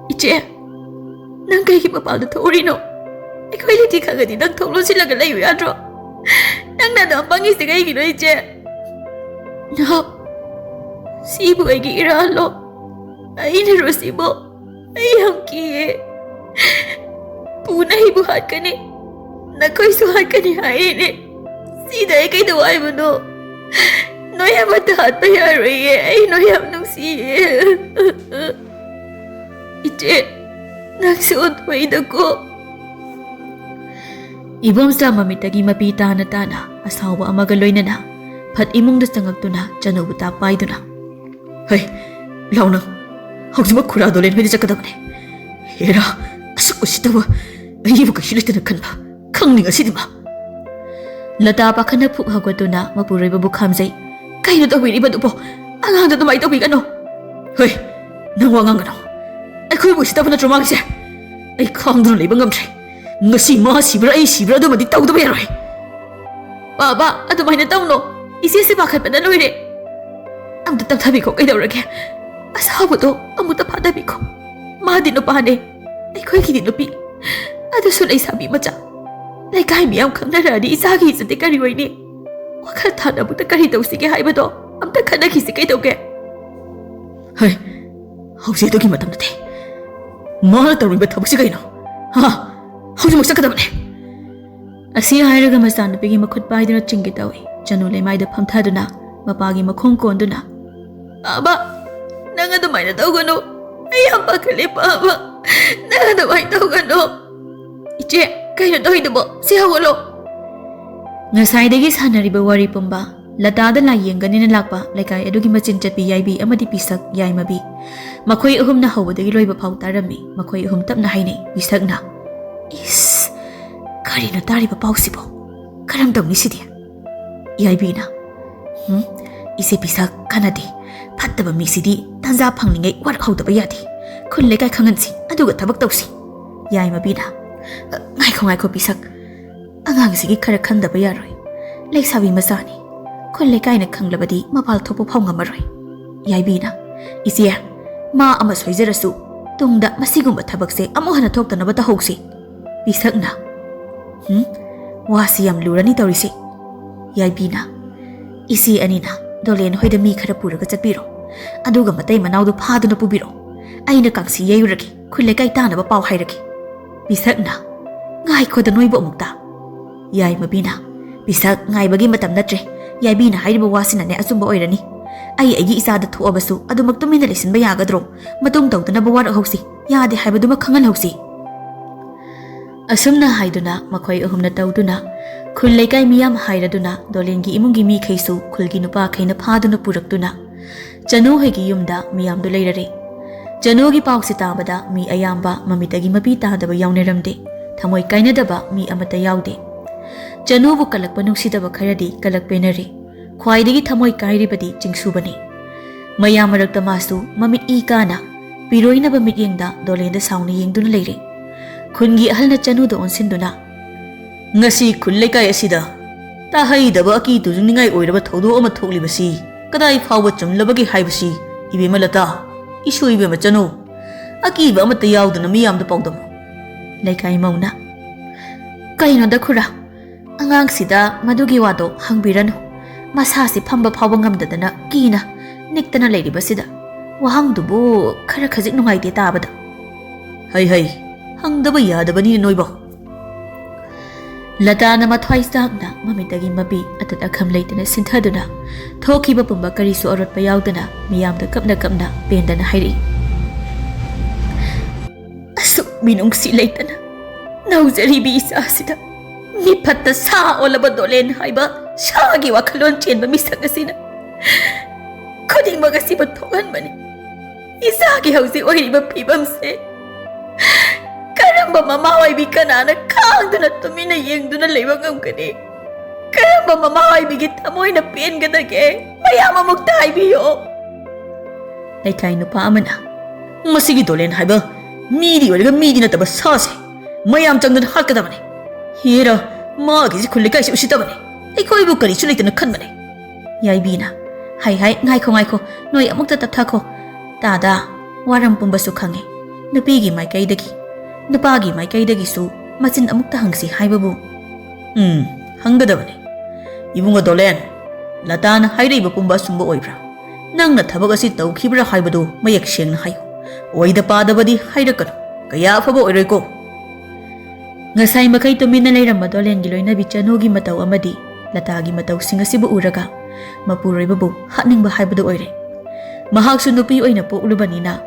"ꯏꯆꯦ, ꯅꯪ ꯀꯩꯒꯤ ꯃꯄꯥꯟꯗ ꯊꯣꯛꯎꯔꯤꯅꯣ? ꯑꯩꯈꯣꯏ ꯂꯩꯇꯦ ꯈꯪꯉꯗꯤ ꯅꯪ ꯊꯣꯡ ꯂꯣꯟꯁꯤꯜꯂꯒ ꯂꯩꯌꯨ ꯌꯥꯗ꯭ꯔꯣ? ꯅꯪꯅ ꯑꯗꯨꯝ ꯄꯪꯉꯤꯁꯦ ꯀꯩꯒꯤꯅꯣ ꯏꯆꯦ?" "ꯅꯍꯥꯛ ꯁꯤꯕꯨ ꯑꯩꯒꯤ ꯏꯔꯥꯜꯂꯣ? ꯑꯩꯅꯔꯣ ꯁꯤꯕꯣ? ꯑꯩ ꯌꯥꯝ ꯀꯤꯌꯦ꯫ ꯄꯨꯅ ꯑꯩꯕꯨ ꯍꯥꯠꯀꯅꯤ, ꯅꯈꯣꯏꯁꯨ ꯍꯥꯠꯀꯅꯤ ꯍꯥꯏꯔꯤꯅꯦ꯫ ꯁꯤꯗ ꯑꯩ ꯀꯩꯗꯧ ꯍꯥꯏꯕꯅꯣ? ꯅꯣꯏ ꯑꯃꯠꯇ ꯍꯥꯠꯄ ꯌꯥꯔꯣꯏꯌꯦ꯫ ꯑꯩ ꯅꯣꯏ ꯌꯥꯝ ꯅꯨꯡꯁꯤꯌꯦ꯫ ꯏꯆꯦ, ꯅꯪꯁꯨ ꯑꯣꯟꯊꯣꯛꯏꯗꯀꯣ꯫ ꯏꯕꯣꯝꯆꯥ ꯃꯃꯤꯠꯇꯒꯤ ꯃꯄꯤ ꯇꯥꯅ ꯇꯥꯅ ꯑꯁꯥꯎꯕ ꯑꯃꯒ ꯂꯣꯏꯅꯅ ꯐꯠ ꯏꯃꯨꯡꯗ ꯆꯪꯉꯛꯇꯨꯅ ꯆꯅꯨꯕꯨ ꯇꯥꯛ ꯄꯥꯏꯗꯨꯅ, "ꯍꯩ, ꯂꯥꯎ ꯅꯪ꯫ ꯍꯧꯖꯤꯛꯃꯛ ꯈꯨꯔꯥꯗꯣ ꯂꯦꯟꯕꯗ ꯆꯠꯀꯗꯕꯅꯦ꯫ ꯍꯦꯔꯥ, ꯑꯁꯨꯛ ꯎꯁꯤꯠꯇꯕ ꯑꯩꯕꯨ ꯀꯩꯁꯨ ꯂꯩꯇꯅ ꯈꯟꯕ ꯈꯪꯅꯤꯡ ꯑꯁꯤꯗꯤ ꯃꯥ!" ꯂꯇꯥ ꯄꯥꯈꯠꯅ ꯐꯨꯛ ꯍꯧꯒꯠꯇꯨꯅ ꯃꯄꯨꯔꯣꯏꯕꯕꯨ ꯈꯥꯝꯖꯩ꯫ "ꯀꯩꯅꯣ ꯇꯧꯕꯤꯔꯤꯕꯗꯨꯕꯣ? ꯑꯉꯥꯡꯗ ꯑꯗꯨꯃꯥꯏꯅ ꯇꯧꯕꯤꯒꯅꯣ!" "ꯍꯣꯏ, ꯅꯪ ꯋꯥ ꯉꯥꯡꯒꯅꯣ꯫ ꯑꯩꯈꯣꯏꯕꯨ ꯎꯁꯤꯠꯇꯕ ꯅꯠꯇ꯭ꯔꯣ ꯃꯥꯒꯤꯁꯦ? ꯑꯩ ꯈꯥꯡꯗꯨꯅ ꯂꯩꯕ ꯉꯝꯗ꯭ꯔꯦ꯫ ꯉꯁꯤ ꯃꯥ ꯁꯤꯕ꯭ꯔꯥ ꯑꯩ ꯁꯤꯕ꯭ꯔꯥ ꯑꯗꯨꯃꯗꯤ ꯇꯧꯗꯕ ꯌꯥꯔꯣꯏ꯫" "ꯕꯥꯕꯥ, ꯑꯗꯨꯃꯥꯏꯅ ꯇꯧꯅꯣ꯫ ꯏꯆꯦꯁꯦ ꯄꯥꯈꯠꯄꯅ ꯂꯣꯏꯔꯦ꯫ ꯑꯝꯇ ꯇꯞꯊꯕꯤꯈꯣ, ꯀꯩꯗꯧꯔꯒꯦ? ꯑꯁꯥꯎꯕꯗꯣ ꯑꯃꯨꯛꯇ ꯐꯥꯊꯕꯤꯈꯣ꯫ ꯃꯥꯗꯤ ꯅꯨꯄꯥꯅꯦ, ꯑꯩꯈꯣꯏꯒꯤꯗꯤ ꯅꯨꯄꯤ꯫ ꯑꯗꯨꯁꯨ ꯂꯩꯁꯥꯕꯤ ꯃꯆꯥ꯫ ꯂꯩꯀꯥꯏ ꯃꯤꯌꯥꯝ ꯈꯪꯅꯔꯛꯑꯗꯤ ꯏꯆꯥꯒꯤ ꯏꯖꯠꯇꯤ ꯀꯔꯤ ꯑꯣꯏꯅꯤ? ꯋꯥꯈꯜ ꯊꯥꯅꯕꯗ ꯀꯔꯤ ꯇꯧꯁꯤꯒꯦ ꯍꯥꯏꯕꯗꯣ ꯑꯝꯇ ꯈꯟꯅꯈꯤꯁꯤ ꯀꯩꯗꯧꯒꯦ?" "ꯍꯩ, ꯍꯧꯖꯤꯛ ꯑꯗꯨꯒꯤ ꯃꯇꯝ ꯅꯠꯇꯦ꯫ ꯃꯥꯅ ꯇꯧꯔꯤꯕ ꯊꯕꯛꯁꯤ ꯀꯩꯅꯣ? ꯍꯥ? ꯍꯧꯖꯤꯛꯃꯛ ꯆꯠꯀꯗꯕꯅꯦ!" ꯑꯁꯤ ꯍꯥꯏꯔꯒ ꯃꯆꯥꯅꯨꯄꯤꯒꯤ ꯃꯈꯨꯠ ꯄꯥꯏꯗꯨꯅ ꯆꯤꯡꯒꯦ ꯇꯧꯏ꯫ ꯆꯅꯨ ꯂꯩꯃꯥꯏꯗ ꯐꯝꯊꯗꯨꯅ ꯃꯄꯥꯒꯤ ꯃꯈꯣꯡ ꯀꯣꯟꯗꯨꯅ, "ꯕꯥꯕꯥ, ꯅꯪ ꯑꯗꯨꯃꯥꯏꯅ ꯇꯧꯒꯅꯨ꯫ ꯑꯩ ꯌꯥꯝ ꯄꯥꯈꯠꯂꯦ, ꯕꯥꯕꯥ꯫ ꯅꯪ ꯑꯗꯨꯃꯥꯏꯅ ꯇꯧꯒꯅꯨ꯫" "ꯏꯆꯦ, ꯀꯩꯅꯣ ꯇꯧꯔꯤꯗꯨꯕꯣ? ꯁꯤ ꯍꯧꯒꯠꯂꯣ꯫" ꯉꯁꯥꯏꯗꯒꯤ ꯁꯥꯟꯅꯔꯤꯕ ꯋꯥꯔꯤ ꯄꯨꯝꯕ ꯂꯇꯥꯗ ꯂꯥꯏ ꯌꯦꯡꯒꯅꯤꯅ ꯂꯥꯛꯄ ꯂꯩꯀꯥꯏ ꯑꯗꯨꯒꯤ ꯃꯆꯤꯟ ꯆꯠꯄꯤ ꯌꯥꯏꯕꯤ ꯑꯃꯗꯤ ꯄꯤꯁꯛ ꯌꯥꯏꯃꯕꯤ, ꯃꯈꯣꯏ ꯑꯍꯨꯝꯅ ꯍꯧꯕꯗꯒꯤ ꯂꯣꯏꯕ ꯐꯥꯎ ꯇꯥꯔꯝꯃꯤ꯫ ꯃꯈꯣꯏ ꯑꯍꯨꯝ ꯇꯞꯅ ꯍꯥꯏꯅꯩ꯫ ꯄꯤꯁꯛꯅ, "ꯏꯁ, ꯀꯔꯤꯅꯣ ꯇꯥꯔꯤꯕ ꯄꯥꯎꯁꯤꯕꯣ? ꯀꯔꯝ ꯇꯧꯅꯤ ꯁꯤꯗꯤ?" ꯌꯥꯏꯕꯤꯅ, "ꯍꯨꯝ, ꯏꯆꯦ ꯄꯤꯁꯛ, ꯀꯥꯟꯅꯗꯦ꯫ ꯐꯠꯇꯕ ꯃꯤꯁꯤꯗꯤ ꯇꯥꯟꯖꯥ ꯐꯪꯂꯤꯉꯩ ꯋꯥꯔꯛꯍꯧꯗꯕ ꯌꯥꯗꯦ꯫ ꯈꯨꯜ ꯂꯩꯀꯥꯏ ꯈꯪꯍꯟꯁꯤ, ꯑꯗꯨꯒ ꯊꯕꯛ ꯇꯧꯁꯤ꯫" ꯌꯥꯏꯃꯕꯤꯅ, "ꯉꯥꯏꯈꯣ, ꯉꯥꯏꯈꯣ ꯄꯤꯁꯛ꯫ ꯑꯉꯥꯡꯁꯤꯒꯤ ꯈꯔ ꯈꯟꯗꯕ ꯌꯥꯔꯣꯏ꯫ ꯂꯩꯁꯥꯕꯤ ꯃꯆꯥꯅꯤ꯫ ꯈꯨꯜ ꯂꯩꯀꯥꯏꯅ ꯈꯪꯂꯕꯗꯤ ꯃꯄꯥꯜ ꯊꯣꯛꯄ ꯐꯥꯎ ꯉꯝꯃꯔꯣꯏ꯫" ꯌꯥꯏꯕꯤꯅ, "ꯏꯆꯦ, ꯃꯥ ꯑꯃ ꯁꯣꯏꯖꯔꯁꯨ ꯇꯨꯡꯗ ꯃꯁꯤꯒꯨꯝꯕ ꯊꯕꯛꯁꯦ ꯑꯃꯨꯛ ꯍꯟꯅ ꯊꯣꯛꯇꯅꯕ ꯇꯧꯍꯧꯁꯤ꯫" ꯄꯤꯁꯛꯅ, "ꯍꯨꯝ, ꯋꯥꯁꯤ ꯌꯥꯝ ꯂꯨꯔꯅꯤ ꯇꯧꯔꯤꯁꯤ꯫" ꯌꯥꯏꯕꯤꯅ, "ꯏꯆꯦ ꯑꯅꯤꯅ ꯗꯣꯂꯦꯟ ꯍꯣꯏꯗ ꯃꯤ ꯈꯔ ꯄꯨꯔꯒ ꯆꯠꯄꯤꯔꯣ꯫ ꯑꯗꯨꯒ ꯃꯇꯩ ꯃꯅꯥꯎꯗꯨ ꯐꯥꯗꯨꯅ ꯄꯨꯕꯤꯔꯛꯑꯣ꯫ ꯑꯩꯅ ꯀꯥꯡꯁꯤ ꯌꯩꯔꯨꯔꯒꯦ, ꯈꯨꯜ ꯂꯩꯀꯥꯏ ꯇꯥꯅꯕ ꯄꯥꯎ ꯍꯥꯏꯔꯒꯦ꯫ ꯄꯤꯁꯛꯅ, ꯉꯥꯏꯈꯣꯗ ꯅꯣꯏꯕꯨ ꯑꯃꯨꯛꯇ꯫ ꯌꯥꯏ ꯃꯕꯤꯅ, ꯄꯤꯁꯛ ꯉꯥꯏꯕꯒꯤ ꯃꯇꯝ ꯅꯠꯇ꯭ꯔꯦ꯫ ꯌꯥꯏꯕꯤꯅ ꯍꯥꯏꯔꯤꯕ ꯋꯥꯁꯤꯅꯅꯦ ꯑꯆꯨꯝꯕ ꯑꯣꯏꯔꯅꯤ꯫ ꯑꯩ ꯑꯩꯒꯤ ꯏꯆꯥꯗ ꯊꯣꯛꯑꯕꯁꯨ ꯑꯗꯨꯃꯛ ꯇꯨꯃꯤꯟꯅ ꯂꯩꯁꯤꯟꯕ ꯌꯥꯒꯗ꯭ꯔꯣ? ꯃꯇꯨꯡ ꯇꯧꯗꯅꯕ ꯋꯥꯔꯛꯍꯧꯁꯤ, ꯌꯥꯗꯦ ꯍꯥꯏꯕꯗꯨꯃ ꯈꯪꯍꯜꯍꯧꯁꯤ꯫ ꯑꯁꯨꯝꯅ ꯍꯥꯏꯗꯨꯅ ꯃꯈꯣꯏ ꯑꯍꯨꯝꯅ ꯇꯧꯗꯨꯅ ꯈꯨꯜ ꯂꯩꯀꯥꯏ ꯃꯤꯌꯥꯝ ꯍꯥꯏꯔꯗꯨꯅ ꯗꯣꯂꯦꯟꯒꯤ ꯏꯃꯨꯡꯒꯤ ꯃꯤꯈꯩꯁꯨ ꯈꯨꯜꯒꯤ ꯅꯨꯄꯥꯈꯩꯅ ꯐꯥꯗꯨꯅ ꯄꯨꯔꯛꯇꯨꯅ ꯆꯅꯨ ꯍꯣꯏꯒꯤ ꯌꯨꯝꯗ ꯃꯤꯌꯥꯝꯗꯨ ꯂꯩꯔꯔꯦ꯫ ꯆꯅꯨꯒꯤ ꯄꯥꯎꯁꯤ ꯇꯥꯕꯗ ꯃꯤ ꯑꯌꯥꯝꯕ ꯃꯃꯤꯠꯇꯒꯤ ꯃꯄꯤ ꯇꯥꯗꯕ ꯌꯥꯎꯅꯔꯝꯗꯦ꯫ ꯊꯃꯣꯏ ꯀꯥꯏꯅꯗꯕ ꯃꯤ ꯑꯃꯠꯇ ꯌꯥꯎꯗꯦ꯫ ꯆꯅꯨꯕꯨ ꯀꯜꯂꯛꯄ ꯅꯨꯡꯁꯤꯗꯕ ꯈꯔꯗꯤ ꯀꯜꯂꯛ ꯄꯦꯟꯅꯔꯦ꯫ ꯈ꯭ꯋꯥꯏꯗꯒꯤ ꯊꯃꯣꯏ ꯀꯥꯏꯔꯤꯕꯗꯤ ꯆꯤꯡꯁꯨꯕꯅꯤ꯫ ꯃꯌꯥꯝ ꯃꯔꯛꯇ ꯃꯥꯁꯨ ꯃꯃꯤꯠ ꯏ ꯀꯥꯅ ꯄꯤꯔꯣꯏꯅꯕ ꯃꯤꯠꯌꯦꯡꯗ ꯗꯣꯂꯦꯟꯗ ꯁꯥꯎꯅ ꯌꯦꯡꯗꯨꯅ ꯂꯩꯔꯦ꯫ ꯈꯨꯟꯒꯤ ꯑꯍꯜꯅ ꯆꯅꯨꯗ ꯑꯣꯟꯁꯤꯟꯗꯨꯅ, "ꯉꯁꯤ ꯈꯨꯜ ꯂꯩꯀꯥꯏ ꯑꯁꯤꯗ ꯇꯥꯍꯩꯗꯕ ꯑꯀꯤ ꯇꯨꯖꯨꯡꯅꯤꯡꯉꯥꯏ ꯑꯣꯏꯔꯕ ꯊꯧꯗꯣꯛ ꯑꯃ ꯊꯣꯛꯂꯤꯕꯁꯤ ꯀꯗꯥꯏ ꯐꯥꯎꯕ ꯆꯨꯝꯂꯕꯒꯦ ꯍꯥꯏꯕꯁꯤ ꯏꯕꯦꯝꯃ ꯂꯇꯥ, ꯏꯁꯨ ꯏꯕꯦꯝꯃ ꯆꯅꯨ, ꯑꯀꯤꯕ ꯑꯃꯠꯇ ꯌꯥꯎꯗꯅ ꯃꯤꯌꯥꯝꯗ ꯄꯥꯎꯗꯝꯃꯨ꯫" ꯂꯩꯀꯥꯏ ꯃꯧꯅ, "ꯀꯩꯅꯣꯗ ꯈꯨꯔꯥ, ꯑꯉꯥꯡꯁꯤꯗ ꯃꯗꯨꯒꯤ ꯋꯥꯗꯣ ꯍꯪꯕꯤꯔꯅꯨ꯫ ꯃꯁꯥꯁꯤ ꯐꯝꯕ ꯐꯥꯎꯕ ꯉꯝꯗꯗꯅ ꯀꯤꯅ ꯅꯤꯛꯇꯅ ꯂꯩꯔꯤꯕꯁꯤꯗ ꯋꯥꯍꯪꯗꯨꯕꯨ ꯈꯔ ꯈꯖꯤꯛ ꯅꯨꯡꯉꯥꯏꯇꯦ ꯇꯥꯕꯗ꯫" "ꯍꯩ ꯍꯩ, ꯍꯪꯗꯕ ꯌꯥꯗꯕꯅꯤꯅꯦ ꯅꯣꯏꯕꯣ꯫" ꯂꯇꯥꯅ ꯃꯊ꯭ꯋꯥꯏ ꯆꯥꯛꯅ ꯃꯃꯤꯠꯇꯒꯤ ꯃꯄꯤ ꯑꯇꯠ ꯑꯈꯝ ꯂꯩꯇꯅ ꯁꯤꯟꯊꯗꯨꯅ ꯊꯣꯛꯈꯤꯕ ꯄꯨꯝꯕ ꯀꯔꯤꯁꯨ ꯑꯔꯣꯠꯄ ꯌꯥꯎꯗꯅ ꯃꯤꯌꯥꯝꯗ ꯀꯞꯅ ꯀꯞꯅ ꯄꯦꯟꯗꯅ ꯍꯥꯏꯔꯛꯏ꯫ "ꯑꯁꯨꯛ ꯃꯤꯅꯨꯡꯁꯤ ꯂꯩꯇꯅ ꯅꯧꯖꯔꯤꯕꯤ ꯏꯆꯥꯁꯤꯗ ꯃꯤꯐꯠꯇ ꯁꯥ ꯑꯣꯜꯂꯕ ꯗꯣꯂꯦꯟ ꯍꯥꯏꯕ ꯁꯥꯒꯤ ꯋꯥꯈꯜꯂꯣꯟ ꯆꯦꯟꯕ ꯃꯤꯁꯛ ꯑꯁꯤꯅ ꯈꯨꯗꯤꯡꯃꯛ ꯑꯁꯤꯕꯨ ꯊꯣꯛꯍꯟꯕꯅꯤ꯫ ꯏꯆꯥꯒꯤ ꯍꯧꯖꯤꯛ ꯑꯣꯏꯔꯤꯕ ꯐꯤꯕꯝꯁꯦ ꯀꯔꯝꯕ ꯃꯃꯥ ꯑꯣꯏꯕꯤ ꯀꯅꯥꯅ ꯈꯥꯡꯗꯨꯅ ꯇꯨꯃꯤꯟꯅ ꯌꯦꯡꯗꯨꯅ ꯂꯩꯕ ꯉꯝꯒꯅꯤ? ꯀꯔꯝꯕ ꯃꯃꯥ ꯑꯣꯏꯕꯤꯒꯤ ꯊꯃꯣꯏꯅ ꯄꯦꯟꯒꯗꯒꯦ? ꯃꯌꯥꯝ ꯑꯃꯨꯛꯇ ꯍꯥꯏꯕꯤꯌꯣ꯫" ꯂꯩꯀꯥꯏ ꯅꯨꯄꯥ ꯑꯃꯅ, "ꯃꯁꯤꯒꯤ ꯗꯣꯂꯦꯟ ꯍꯥꯏꯕ ꯃꯤꯗꯤ ꯑꯣꯏꯔꯒ ꯃꯤꯗꯤ ꯅꯠꯇꯕ ꯁꯥꯁꯦ ꯃꯌꯥꯝ ꯆꯪꯗꯅ ꯍꯥꯠꯀꯗꯕꯅꯤ꯫ ꯍꯦꯔꯥ, ꯃꯥꯒꯤꯁꯤ ꯈꯨꯜ ꯂꯩꯀꯥꯏꯁꯤ ꯎꯁꯤꯠꯇꯕꯅꯤ꯫ ꯑꯩꯈꯣꯏꯕꯨ ꯀꯔꯤꯁꯨ ꯂꯩꯇꯅ ꯈꯟꯕꯅꯤ꯫" ꯌꯥꯏꯕꯤꯅ, "ꯍꯥꯏ ꯍꯥꯏ, ꯉꯥꯏꯈꯣ ꯉꯥꯏꯈꯣ, ꯅꯣꯏ ꯑꯃꯨꯛꯇ ꯇꯞꯊꯈꯣ꯫ ꯇꯥꯗ, ꯋꯥꯔꯝ ꯄꯨꯝꯕꯁꯨ ꯈꯪꯉꯦ꯫ ꯅꯨꯄꯤꯒꯤ ꯃꯥꯏꯀꯩꯗꯒꯤ, ꯅꯨꯄꯥꯒꯤ ꯃꯥꯏꯀꯩꯗꯒꯤꯁꯨ ꯃꯆꯤꯟ ꯑꯃꯨꯛꯇ ꯍꯪꯁꯤ ꯍꯥꯏꯕꯕꯨ꯫" "ꯎꯝ, ꯍꯪꯒꯗꯕꯅꯤ꯫ ꯏꯕꯨꯡꯉꯣ ꯗꯣꯂꯦꯟ, ꯂꯇꯥꯅ ꯍꯥꯏꯔꯛꯏꯕ ꯄꯨꯝꯕ ꯑꯆꯨꯝꯕ ꯑꯣꯏꯕ꯭ꯔꯥ? ꯅꯪꯅ ꯊꯕꯛ ꯑꯁꯤ ꯇꯧꯈꯤꯕ꯭ꯔꯥ ꯍꯥꯏꯕꯗꯨ ꯃꯌꯦꯛ ꯁꯦꯡꯅ ꯍꯥꯏꯌꯨ꯫ ꯑꯣꯏꯗ ꯄꯥꯗꯕꯗꯤ ꯍꯥꯏꯔꯛꯀꯅꯨ, ꯀꯌꯥ ꯑꯐꯕ ꯑꯣꯏꯔꯣꯏꯀꯣ꯫ ꯉꯁꯥꯏ ꯃꯈꯩ ꯇꯨꯃꯤꯟꯅ ꯂꯩꯔꯝꯕ ꯗꯣꯂꯦꯟꯒꯤ ꯂꯣꯏꯅꯕꯤ ꯆꯅꯨꯒꯤ ꯃꯇꯧ ꯑꯃꯗꯤ ꯂꯇꯥꯒꯤ ꯃꯇꯧꯁꯤꯡ ꯑꯁꯤꯕꯨ ꯎꯔꯒ ꯃꯄꯨꯔꯣꯏꯕꯕꯨ ꯍꯥꯠꯅꯤꯡꯕ ꯍꯥꯏꯕꯗꯨ ꯑꯣꯏꯔꯦ꯫ ꯃꯍꯥꯛꯁꯨ ꯅꯨꯄꯤ ꯑꯣꯏꯅ ꯄꯣꯛꯂꯨꯕꯅꯤꯅ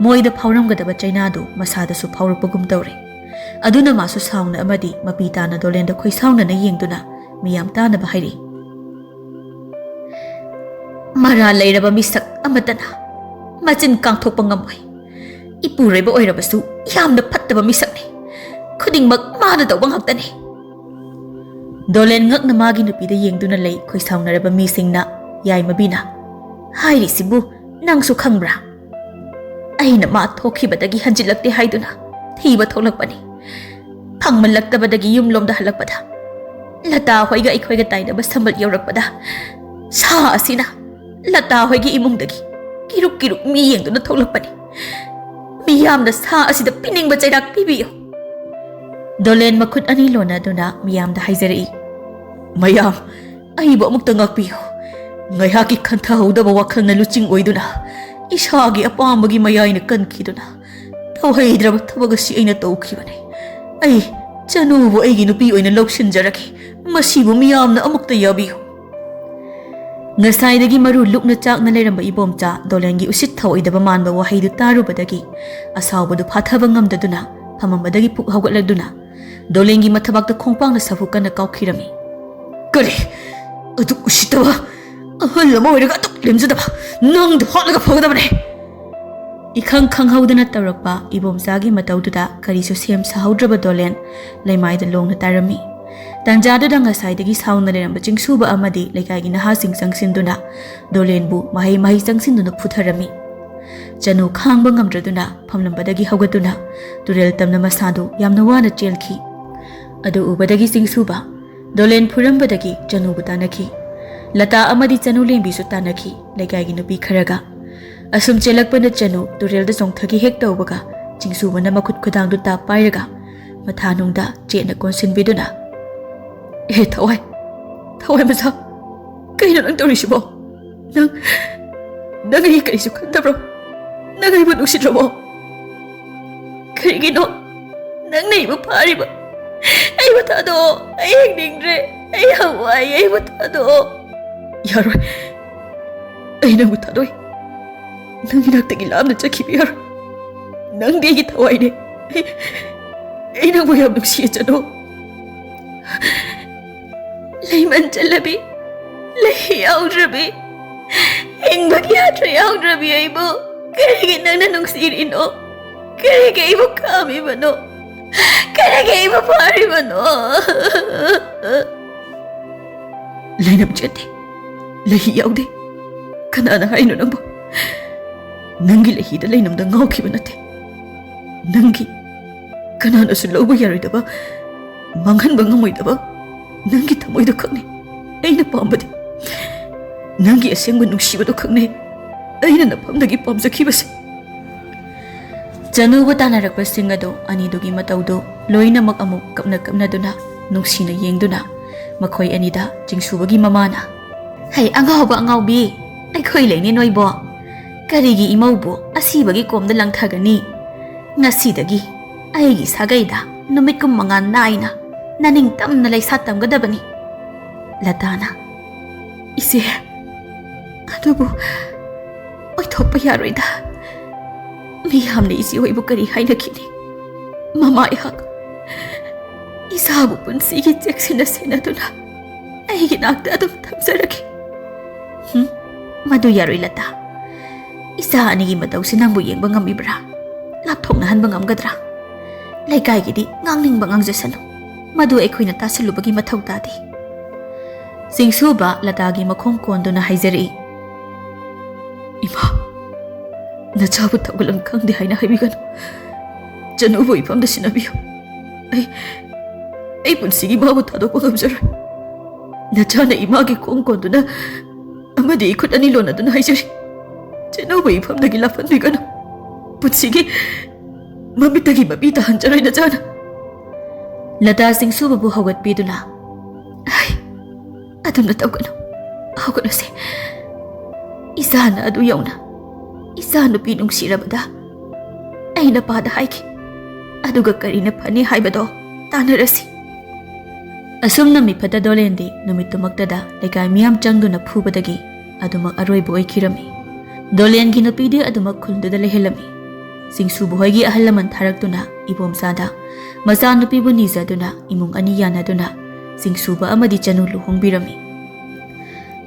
ꯃꯣꯏꯗ ꯐꯥꯎꯔꯝꯒꯗꯕ ꯆꯩꯅꯥꯗꯨ ꯃꯁꯥꯗꯁꯨ ꯐꯥꯎꯔꯛꯄꯒꯨꯝ ꯇꯧꯔꯦ꯫ ꯑꯗꯨꯅ ꯃꯥꯁꯨ ꯁꯥꯎꯅ ꯑꯃꯗꯤ ꯃꯄꯤ ꯇꯥꯅ ꯗꯣꯂꯦꯟꯗ ꯈꯣꯏꯁꯥꯎꯅꯅ ꯌꯦꯡꯗꯨꯅ ꯃꯤꯌꯥꯝ ꯇꯥꯅꯕ ꯍꯥꯏꯔꯤ꯫ ꯃꯔꯥꯜ ꯂꯩꯔꯕ ꯃꯤꯁꯛ ꯑꯃꯠꯇꯅ ꯃꯆꯤꯟ ꯀꯥꯡꯊꯣꯛꯄ ꯉꯝꯃꯣꯏ꯫ ꯏꯄꯨꯔꯣꯏꯕ ꯑꯣꯏꯔꯕꯁꯨ ꯌꯥꯝꯅ ꯐꯠꯇꯕ ꯃꯤꯁꯛꯅꯤ꯫ ꯈꯨꯗꯤꯡꯃꯛ ꯃꯥꯅ ꯇꯧꯕ ꯉꯥꯛꯇꯅꯤ꯫ ꯗꯣꯂꯦꯟ ꯉꯛꯅ ꯃꯥꯒꯤ ꯅꯨꯄꯤꯗ ꯌꯦꯡꯗꯨꯅ ꯂꯩ꯫ ꯈꯣꯏꯁꯥꯎꯅꯔꯕ ꯃꯤꯁꯤꯡꯅ ꯌꯥꯏꯃꯕꯤꯅ ꯍꯥꯏꯔꯤꯁꯤꯕꯨ ꯅꯪꯁꯨ ꯈꯪꯕ꯭ꯔꯥ? ꯑꯩꯅ ꯃꯥ ꯊꯣꯛꯈꯤꯕꯗꯒꯤ ꯍꯟꯖꯤꯜꯂꯛꯇꯦ ꯍꯥꯏꯗꯨꯅ ꯊꯤꯕ ꯊꯣꯛꯂꯛꯄꯅꯤ꯫ ꯐꯪꯃꯜꯂꯛꯇꯕꯗꯒꯤ ꯌꯨꯝꯂꯣꯝꯗ ꯍꯜꯂꯛꯄꯗ ꯂꯇꯥ ꯍꯣꯏꯒ ꯑꯩꯈꯣꯏꯒ ꯇꯥꯏꯅꯕ ꯁꯝꯕꯜ ꯌꯧꯔꯛꯄꯗ ꯁꯥ ꯑꯁꯤꯅ ꯂꯇꯥ ꯍꯣꯏꯒꯤ ꯏꯃꯨꯡꯗꯒꯤ ꯀꯤꯔꯨꯛ ꯀꯤꯔꯨꯛ ꯃꯤ ꯌꯦꯡꯗꯨꯅ ꯊꯣꯛꯂꯛꯄꯅꯤ꯫ ꯃꯤꯌꯥꯝꯅ ꯁꯥ ꯑꯁꯤꯗ ꯄꯤꯅꯤꯡꯕ ꯆꯩꯔꯥꯛ ꯄꯤꯕꯤꯌꯨ꯫ ꯗꯣꯂꯦꯟ ꯃꯈꯨꯠ ꯑꯅꯤ ꯂꯣꯟꯅꯗꯨꯅ ꯃꯤꯌꯥꯝꯗ ꯍꯥꯏꯖꯔꯛꯏ, ꯃꯌꯥꯝ, ꯑꯩꯕꯨ ꯑꯃꯨꯛꯇ ꯉꯥꯛꯄꯤꯌꯨ꯫ ꯉꯥꯏꯍꯥꯛꯀꯤ ꯈꯟꯊꯍꯧꯗꯕ ꯋꯥꯈꯜꯅ ꯂꯨꯆꯤꯡ ꯑꯣꯏꯗꯨꯅ ꯏꯁꯥꯒꯤ ꯑꯄꯥꯝꯕꯒꯤ ꯃꯌꯥꯏꯅ ꯀꯟꯈꯤꯗꯨꯅ ꯇꯧꯍꯩꯗ꯭ꯔꯕ ꯊꯕꯛ ꯑꯁꯤ ꯑꯩꯅ ꯇꯧꯈꯤꯕꯅꯤ꯫ ꯑꯩ ꯆꯅꯨꯕꯨ ꯑꯩꯒꯤ ꯅꯨꯄꯤ ꯑꯣꯏꯅ ꯂꯧꯁꯤꯟꯖꯔꯒꯦ꯫ ꯃꯁꯤꯕꯨ ꯃꯤꯌꯥꯝꯅ ꯑꯃꯨꯛꯇ ꯌꯥꯕꯤꯌꯨ꯫ ꯉꯁꯥꯏꯗꯒꯤ ꯃꯔꯨ ꯂꯨꯛꯅ ꯆꯥꯛꯅ ꯂꯩꯔꯝꯕ ꯏꯕꯣꯝꯆꯥ ꯗꯣꯂꯦꯟꯒꯤ ꯎꯁꯤꯠ ꯊꯧꯑꯣꯏꯗꯕ ꯃꯥꯟꯕ ꯋꯥꯍꯩꯗꯨ ꯇꯥꯔꯨꯕꯗꯒꯤ ꯑꯁꯥꯎꯕꯗꯨ ꯐꯥꯊꯕ ꯉꯝꯗꯗꯨꯅ ꯐꯝꯃꯝꯕꯗꯒꯤ ꯄꯨꯛ ꯍꯧꯒꯠꯂꯗꯨꯅ ꯗꯣꯂꯦꯟꯒꯤ ꯃꯊꯕꯥꯛꯇ ꯈꯣꯡꯄꯥꯛꯅ ꯁꯥꯐꯨ ꯀꯟꯅ ꯀꯥꯎꯈꯤꯔꯝꯃꯤ꯫ ꯀꯔꯤ? ꯑꯗꯨꯛ ꯎꯁꯤꯠꯇꯕ ꯑꯍꯜ ꯑꯃ ꯑꯣꯏꯔꯒ ꯑꯗꯨꯛ ꯂꯦꯝꯖꯗꯕ ꯅꯪꯗꯨ ꯍꯥꯠꯂꯒ ꯐꯒꯗꯕꯅꯦ꯫ ꯏꯈꯪ ꯈꯪꯍꯧꯗꯅ ꯇꯧꯔꯛꯄ ꯏꯕꯣꯝꯆꯥꯒꯤ ꯃꯇꯧꯗꯨꯗ ꯀꯔꯤꯁꯨ ꯁꯦꯝ ꯁꯥꯍꯧꯗ꯭ꯔꯕ ꯗꯣꯂꯦꯟ ꯂꯩꯃꯥꯏꯗ ꯂꯣꯡꯅ ꯇꯥꯔꯝꯃꯤ꯫ ꯇꯥꯟꯖꯥꯗꯨꯗ ꯉꯁꯥꯏꯗꯒꯤ ꯁꯥꯎꯅ ꯂꯩꯔꯝꯕ ꯆꯤꯡꯁꯨꯕ ꯑꯃꯗꯤ ꯂꯩꯀꯥꯏꯒꯤ ꯅꯍꯥꯁꯤꯡ ꯆꯪꯁꯤꯟꯗꯨꯅ ꯗꯣꯂꯦꯟꯕꯨ ꯃꯍꯩ ꯃꯍꯩ ꯆꯪꯁꯤꯟꯗꯨꯅ ꯐꯨꯊꯔꯝꯃꯤ꯫ ꯆꯅꯨ ꯈꯥꯡꯕ ꯉꯝꯗ꯭ꯔꯗꯨꯅ ꯐꯝꯂꯝꯕꯗꯒꯤ ꯍꯧꯒꯠꯇꯨꯅ ꯇꯨꯔꯦꯜ ꯇꯝꯅ ꯃꯁꯥꯗꯨ ꯌꯥꯝꯅ ꯋꯥꯅ ꯆꯦꯜꯈꯤ꯫ ꯑꯗꯨ ꯎꯕꯗꯒꯤ ꯆꯤꯡꯁꯨꯕ ꯗꯣꯂꯦꯟ ꯐꯨꯔꯝꯕꯗꯒꯤ ꯆꯅꯨꯕꯨ ꯇꯥꯟꯅꯈꯤ꯫ ꯂꯇꯥ ꯑꯃꯗꯤ ꯆꯅꯨ ꯂꯦꯝꯕꯤꯁꯨ ꯇꯥꯟꯅꯈꯤ ꯂꯩꯀꯥꯏꯒꯤ ꯅꯨꯄꯤ ꯈꯔꯒ꯫ ꯑꯁꯨꯝ ꯆꯦꯜꯂꯛꯄꯅ ꯆꯅꯨ ꯇꯨꯔꯦꯜꯗ ꯆꯣꯡꯊꯈꯤ ꯍꯦꯛ ꯇꯧꯕꯒ ꯆꯤꯡꯁꯨꯕꯅ ꯃꯈꯨꯠ ꯈꯨꯗꯥꯡꯗꯨ ꯇꯥꯞ ꯄꯥꯏꯔꯒ ꯃꯊꯥꯅꯨꯡꯗ ꯆꯦꯠꯅ ꯀꯣꯟꯁꯤꯟꯕꯤꯗꯨꯅ, ꯑꯦ ꯊꯋꯥꯏ, ꯊꯋꯥꯏ ꯃꯆꯥ, ꯀꯩꯅꯣ ꯅꯪ ꯇꯧꯔꯤꯁꯤꯕꯣ? ꯅꯪ, ꯅꯪ ꯑꯩ ꯀꯔꯤꯁꯨ ꯈꯟꯗꯕ꯭ꯔꯣ? ꯅꯪ ꯑꯩꯕꯨ ꯅꯨꯡꯁꯤꯗ꯭ꯔꯕꯣ? ꯀꯔꯤꯒꯤꯅꯣ ꯅꯪꯅ ꯑꯩꯕꯨ ꯐꯥꯔꯤꯕ? ꯑꯩꯕꯨ ꯊꯥꯗꯣꯛꯑꯣ꯫ ꯑꯩ ꯍꯤꯡꯅꯤꯡꯗ꯭ꯔꯦ꯫ ꯑꯩ ꯌꯥꯝ ꯋꯥꯏ꯫ ꯑꯩꯕꯨ ꯊꯥꯗꯣꯛꯑꯣ꯫ ꯌꯥꯔꯣꯏ꯫ ꯑꯩ ꯅꯪꯕꯨ ꯊꯥꯗꯣꯛꯏ꯫ ꯅꯪꯒꯤ ꯅꯥꯛꯇꯒꯤ ꯂꯥꯞꯅ ꯆꯠꯈꯤꯕ ꯌꯥꯔꯣꯏ꯫ ꯅꯪꯗꯤ ꯑꯩꯒꯤ ꯊꯋꯥꯏꯅꯦ꯫ ꯑꯩ, ꯑꯩ ꯅꯪꯕꯨ ꯌꯥꯝ ꯅꯨꯡꯁꯤꯌꯦ, ꯆꯅꯨ꯫ ꯂꯩꯃꯟ ꯆꯜꯂꯕꯤ, ꯂꯩ ꯌꯥꯎꯗ꯭ꯔꯕꯤ, ꯍꯤꯡꯕꯒꯤ ꯑꯥꯊ꯭ꯔ ꯌꯥꯎꯗ꯭ꯔꯕꯤ ꯑꯩꯕꯨ ꯀꯔꯤꯒꯤ ꯅꯪꯅ ꯅꯨꯡꯁꯤꯔꯤꯅꯣ? ꯀꯔꯤꯒꯤ ꯑꯩꯕꯨ ꯈꯥꯝꯃꯤꯕꯅꯣ? ꯀꯔꯤꯒꯤ ꯑꯩꯕꯨ ꯐꯥꯔꯤꯕꯅꯣ? ꯂꯩꯅꯝ ꯆꯦꯟꯗꯦ, ꯂꯩꯍꯤ ꯌꯥꯎꯗꯦ꯫ ꯀꯅꯥꯅ ꯍꯥꯏꯅꯣ ꯅꯪꯕꯨ? ꯅꯪꯒꯤ ꯂꯩꯍꯤꯗ ꯂꯩꯅꯝꯗ ꯉꯥꯎꯈꯤꯕ ꯅꯠꯇꯦ꯫ ꯅꯪꯒꯤ ꯀꯅꯥꯅꯁꯨ ꯂꯧꯕ ꯌꯥꯔꯣꯏꯗꯕ, ꯃꯥꯡꯍꯟꯕ ꯉꯝꯃꯣꯏꯗꯕ ꯅꯪꯒꯤ ꯊꯃꯣꯏꯗꯣ ꯈꯛꯅꯤ ꯑꯩꯅ ꯄꯥꯝꯕꯗꯤ꯫ ꯅꯪꯒꯤ ꯑꯁꯦꯡꯕ ꯅꯨꯡꯁꯤꯕꯗꯣ ꯈꯛꯅꯤ ꯑꯩꯅ ꯅꯐꯝꯗꯒꯤ ꯄꯥꯝꯖꯈꯤꯕꯁꯦ꯫ ꯆꯅꯨꯕꯨ ꯇꯥꯟꯅꯔꯛꯄꯁꯤꯡ ꯑꯗꯨ ꯑꯅꯤꯗꯨꯒꯤ ꯃꯇꯧꯗꯨ ꯂꯣꯏꯅꯃꯛ ꯑꯃꯨꯛ ꯀꯞꯅ ꯀꯞꯅꯗꯨꯅ, ꯅꯨꯡꯁꯤꯅ ꯌꯦꯡꯗꯨꯅ, ꯃꯈꯣꯏ ꯑꯅꯤꯗ ꯆꯤꯡꯁꯨꯕꯒꯤ ꯃꯃꯥꯅ, "ꯍꯩ, ꯑꯉꯥꯎꯕ ꯑꯉꯥꯎꯕꯤ, ꯑꯩꯈꯣꯏ ꯂꯩꯅꯦ ꯅꯣꯏꯕꯣ꯫ ꯀꯔꯤꯒꯤ ꯏꯃꯧꯕꯨ ꯑꯁꯤꯕꯒꯤ ꯀꯣꯝꯗ ꯂꯪꯊꯒꯅꯤ? ꯉꯁꯤꯗꯒꯤ ꯑꯩꯒꯤ ꯁꯥꯒꯩꯗ ꯅꯨꯃꯤꯠ ꯀꯨꯟꯃꯉꯥ ꯅꯥꯏꯅ ꯅꯅꯤꯡꯇꯝꯅ ꯂꯩꯁꯥ ꯇꯝꯒꯗꯕꯅꯤ꯫" ꯂꯇꯥꯅ, "ꯏꯆꯦ, ꯑꯗꯨꯕꯨ ꯑꯣꯏꯊꯣꯛꯄ ꯌꯥꯔꯣꯏꯗ꯫ ꯃꯤꯌꯥꯝꯅ ꯏꯆꯦ ꯍꯣꯏꯕꯨ ꯀꯔꯤ ꯍꯥꯏꯅꯈꯤꯅꯤ? ꯃꯃꯥ ꯑꯩꯍꯥꯛ ꯏꯆꯥꯕꯨ ꯄꯨꯟꯁꯤꯒꯤ ꯆꯦꯛꯁꯤꯟꯅ ꯁꯦꯟꯅꯗꯨꯅ ꯑꯩꯒꯤ ꯅꯥꯛꯇ ꯑꯗꯨꯝ ꯊꯝꯖꯔꯒꯦ꯫" "ꯍꯨꯝ, ꯃꯗꯨ ꯌꯥꯔꯣꯏ ꯂꯇꯥ꯫ ꯏꯆꯥ ꯑꯅꯤꯒꯤ ꯃꯇꯧꯁꯤ ꯅꯪꯕꯨ ꯌꯦꯡꯕ ꯉꯝꯃꯤꯕ꯭ꯔꯥ? ꯂꯥꯞꯊꯣꯛꯅꯍꯟꯕ ꯉꯝꯒꯗ꯭ꯔꯥ? ꯂꯩꯀꯥꯏꯒꯤꯗꯤ ꯉꯥꯡꯅꯤꯡꯕ ꯉꯥꯡꯖꯁꯅꯨ꯫ ꯃꯗꯨ ꯑꯩꯈꯣꯏꯅ ꯇꯥꯁꯤꯜꯂꯨꯕꯒꯤ ꯃꯊꯧ ꯇꯥꯗꯦ꯫" ꯆꯤꯡꯁꯨꯕ ꯂꯇꯥꯒꯤ ꯃꯈꯣꯡ ꯀꯣꯟꯗꯨꯅ ꯍꯥꯏꯖꯔꯛꯏ, "ꯏꯃꯥ, ꯅꯆꯥꯕꯨ ꯊꯧꯒꯜꯂꯝ ꯈꯪꯗꯦ ꯍꯥꯏꯅ ꯍꯥꯏꯕꯤꯒꯅꯨ꯫ ꯆꯅꯨꯕꯨ ꯏꯐꯝꯗ ꯁꯤꯟꯅꯕꯤꯌꯨ꯫ ꯑꯩ, ꯑꯩ ꯄꯨꯟꯁꯤꯒꯤ ꯃꯥꯕꯨ ꯊꯥꯗꯣꯛꯄ ꯉꯝꯖꯔꯣꯏ꯫ ꯅꯆꯥꯅ ꯏꯃꯥꯒꯤ ꯈꯣꯡ ꯀꯣꯟꯗꯨꯅ ꯑꯃꯗꯤ ꯏꯈꯨꯠ ꯑꯅꯤ ꯂꯣꯟꯅꯗꯨꯅ ꯍꯥꯏꯖꯔꯤ, ꯆꯅꯨꯕꯨ ꯏꯐꯝꯗꯒꯤ ꯂꯥꯞꯍꯟꯕꯤꯒꯅꯨ꯫ ꯄꯨꯟꯁꯤꯒꯤ ꯃꯃꯤꯠꯇꯒꯤ ꯃꯄꯤ ꯇꯥꯍꯟꯖꯔꯣꯏ ꯅꯆꯥꯅ꯫" ꯂꯇꯥ ꯆꯤꯡꯁꯨꯕꯕꯨ ꯍꯧꯒꯠꯄꯤꯗꯨꯅ, "ꯍꯩ, ꯑꯗꯨꯝꯅ ꯇꯧꯒꯅꯨ꯫ ꯍꯧꯒꯠꯂꯨꯁꯦ꯫ ꯏꯆꯥꯅ ꯑꯗꯨ ꯌꯧꯅ ꯏꯆꯥꯅꯨꯄꯤ ꯅꯨꯡꯁꯤꯔꯕꯗ ꯑꯩ ꯅꯄꯥꯗ ꯍꯥꯏꯈꯤ꯫ ꯑꯗꯨꯒ ꯀꯔꯤꯅ ꯐꯅꯤ ꯍꯥꯏꯕꯗꯣ ꯇꯥꯟꯅꯔꯁꯤ꯫ ꯑꯁꯨꯝꯅ ꯃꯤꯐꯠꯇ ꯗꯣꯂꯦꯟꯗꯤ ꯅꯨꯃꯤꯠꯇꯨꯃꯛꯇꯗ ꯂꯩꯀꯥꯏ ꯃꯤꯌꯥꯝ ꯆꯪꯗꯨꯅ ꯐꯨꯕꯗꯒꯤ ꯑꯗꯨꯃꯛ ꯑꯔꯣꯏꯕ ꯑꯣꯏꯈꯤꯔꯝꯃꯤ꯫ ꯗꯣꯂꯦꯟꯒꯤ ꯅꯨꯄꯤꯗꯤ ꯑꯗꯨꯃꯛ ꯈꯨꯜꯗꯨꯗ ꯂꯩꯍꯜꯂꯝꯃꯤ꯫ ꯆꯤꯡꯁꯨꯕ ꯍꯣꯏꯒꯤ ꯑꯍꯜ ꯂꯃꯟ ꯊꯥꯔꯛꯇꯨꯅ ꯏꯕꯣꯝꯆꯥꯗ ꯃꯆꯥꯅꯨꯄꯤꯕꯨ ꯅꯤꯖꯗꯨꯅ ꯏꯃꯨꯡ ꯑꯅꯤ ꯌꯥꯅꯗꯨꯅ ꯆꯤꯡꯁꯨꯕ ꯑꯃꯗꯤ ꯆꯅꯨ ꯂꯨꯍꯣꯡꯕꯤꯔꯝꯃꯤ꯫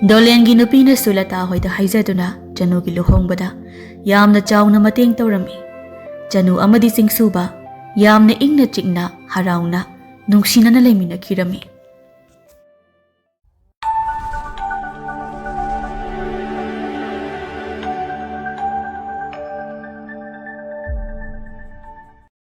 ꯗꯣꯂꯦꯟꯒꯤ ꯅꯨꯄꯤꯅꯁꯨ ꯂꯇꯥ ꯍꯣꯏꯗ ꯍꯥꯏꯖꯗꯨꯅ ꯆꯅꯨꯒꯤ ꯂꯨꯍꯣꯡꯕꯗ ꯌꯥꯝꯅ ꯆꯥꯎꯅ ꯃꯇꯦꯡ ꯇꯧꯔꯝꯃꯤ꯫ ꯆꯅꯨ ꯑꯃꯗꯤ ꯆꯤꯡꯁꯨꯕ ꯌꯥꯝꯅ ꯏꯪꯅ ꯆꯤꯛꯅ ꯍꯔꯥꯎꯅ ꯅꯨꯡꯁꯤꯅꯅ ꯂꯩꯃꯤꯟꯅꯈꯤꯔꯝꯃꯤ꯫